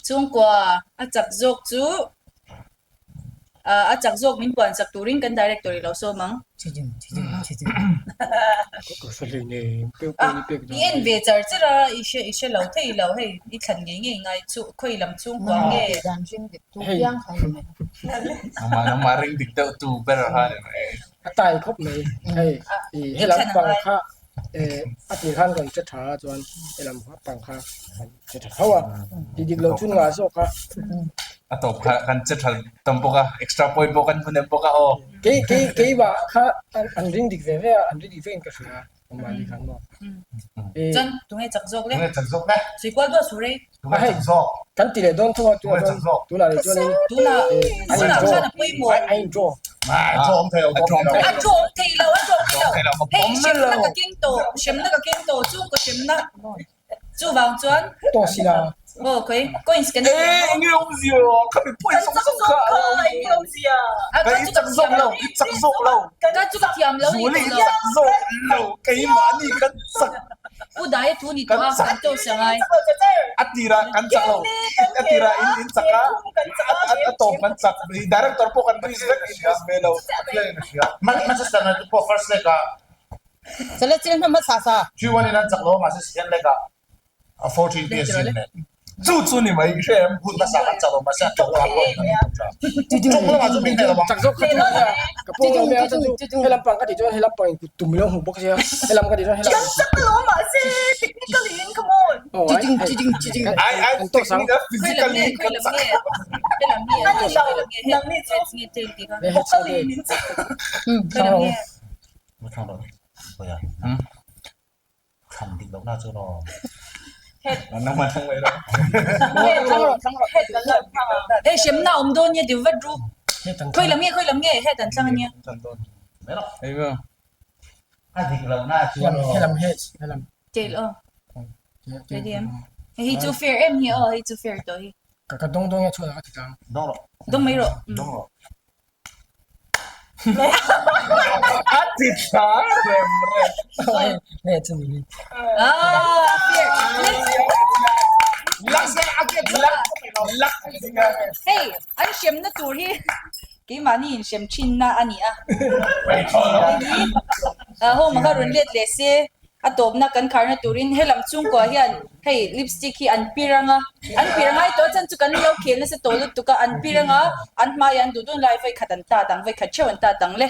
chhungkua a chak zawk chu a chak zawk min puan sak turin kan director i lo sawm ang. I en ve char char a i hre i hre lo thei lo hei i thlan ngei ngei ngai chu khawi lam chhungkua nge. Amah ring dik deuh tu ber kha ni mai. A tai khawp mai hei ih helam pang kha eh a tir khan kan che tha a chuan helam pang kha kan che tha tho a ti dik lo chu ngah zawk a a tawp kha kan che tha tam bawk a extra point pawh kan hmu nem bawk a aw kei kei keimah kha an ring dik ve ve a an ring dik vekin ka hria mahni khan maw chuan tunge chak zawk le tunge chak zawk le suikual duah su rei tunge chak zawk kan ti leh dawn thung a tunah chuan tunah leh chuanin tunah tunah khan a pawimawh a in draw a draw awm thei lo a draw awm thei lo a draw awm thei lo hei hremna ka keng tawh hremna ka keng tawh chhungkaw hremna Chuvang chuan Toss ila. Aw khawi coins kan nei Eh enge awmzia ka mi point zawk zawk kha enge awmzia Ka i chak zawk lo i chak zawk lo Ka chu ka thiam lo Zuali i chak zawk lo keimahni kan chak Pu Daia thu ni tawh a kan toss a ngai A tirah kan chak lo a tirah in in chak a a tawp kan chak director pawh kan risk vek in risk ve lo Manchester United pawh first leg ah Chale chil hna hmasa sa. 3-1 in an chak lo mahse second leg ah a 4-3 PSG in hneh. Chu chu ni mai i hre em? Hun hmasa an chak lo mahse a tlawk lamah pawh an tha. Tlawk lamah chu min hneh lo ang. Chak zawk kha chu nia ka pawh lo mai a chan chu helam pang ka tih chuan helam pang in kut tum ilo hmu bawk sia helam ka tih chuan helam. Kan chak lo mahse technically in come on. Ai ai technical physically in kan chak. Ani lo nang ni chu vocally min chak. Hei hremna awm dawn nia ti vat ru. Khawi lam nge khawi lam nge het an thlang ania. Tail aw. Ready em? Hei hi chu fair em hi aw hei chu fair tawh hi. Ka dawng dawn nge chhuat ah ka ti tlang. Dawng mai rawh. A ti tha rem rem. Nge chu ni. Ah fair. Hei an hremna tur hi keimahni inhrem thinna a ni a. Hei hi home kha rawn let leh se. A tawpna kan kharna turin helam chhungkua hian hei lipstick hi an pir anga, an pir angai tawh a chan chu kan lo khel nasa tawh lutuk a, an pir anga an hmaiah an duh dun lai vawi khat an tat ang, vawi khat theuh an tat ang le.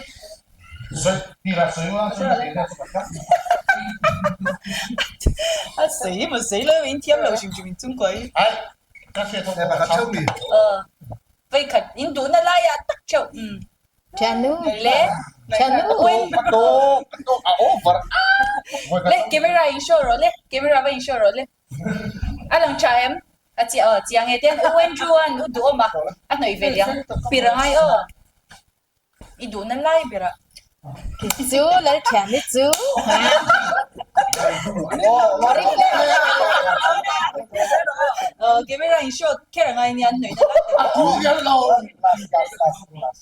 A sawi maw sawi lo in thiam lo hrim hrim in chhungkua hi. Vawi khat in duhna laiah tak theuh. Thiannu Thiannu Le camera in show rawh le camera va in show rawh le a lang tha em a chi aw chiang e ten u Andrew an u duh awm a a hnawih ve liang pir angai aw i duh na lai ber ah. Chu lal thianni chu. Camera in show kher angai nia an hnawih na lai ber.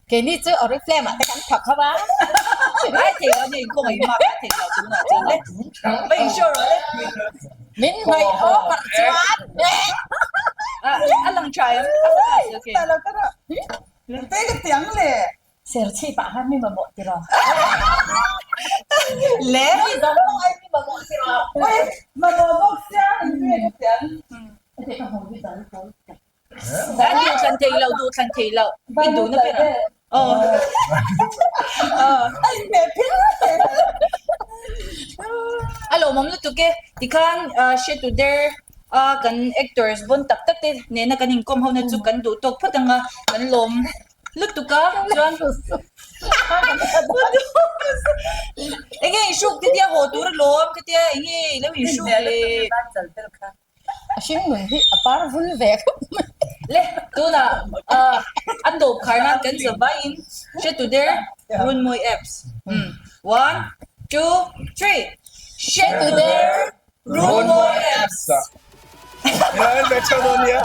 Keini chu Oriflame ah te kan thawk ho a. Ai thei lo nia inkhawm a inmak a thei lo tunah chuan le. Va in show rawh le. Min hnawih over chuan. A lang tha em? A focus okay. Te ka tiang le. Serchhip ah khan mi mamawh tiraw. Le. Mi zawng zawng ai mi mamawh tiraw. Mamawh bawk sia in ka tiang. A duh thlan thei lo, duh thlan thei lo. I duh na ber ang. Aw. A inhmeh phian e. A lawmawm lutuk e. Tikhan hre tu der a kan actors bawn tak tak te nena kan inkawm ho na chu kan duh tawk phawt ang a, kan lawm lutuk a chuan enge inhruk te tia haw tur alawm ka tia enge ilo inhruk le. A hringnun hi a par vul ve khawp mai. Le, tunah a tawp khar nan kan za vaiin hre tu der Runmawi apps. One, two, three. Hre tu der Runmawi apps. Hei an ve theuh dawn nia.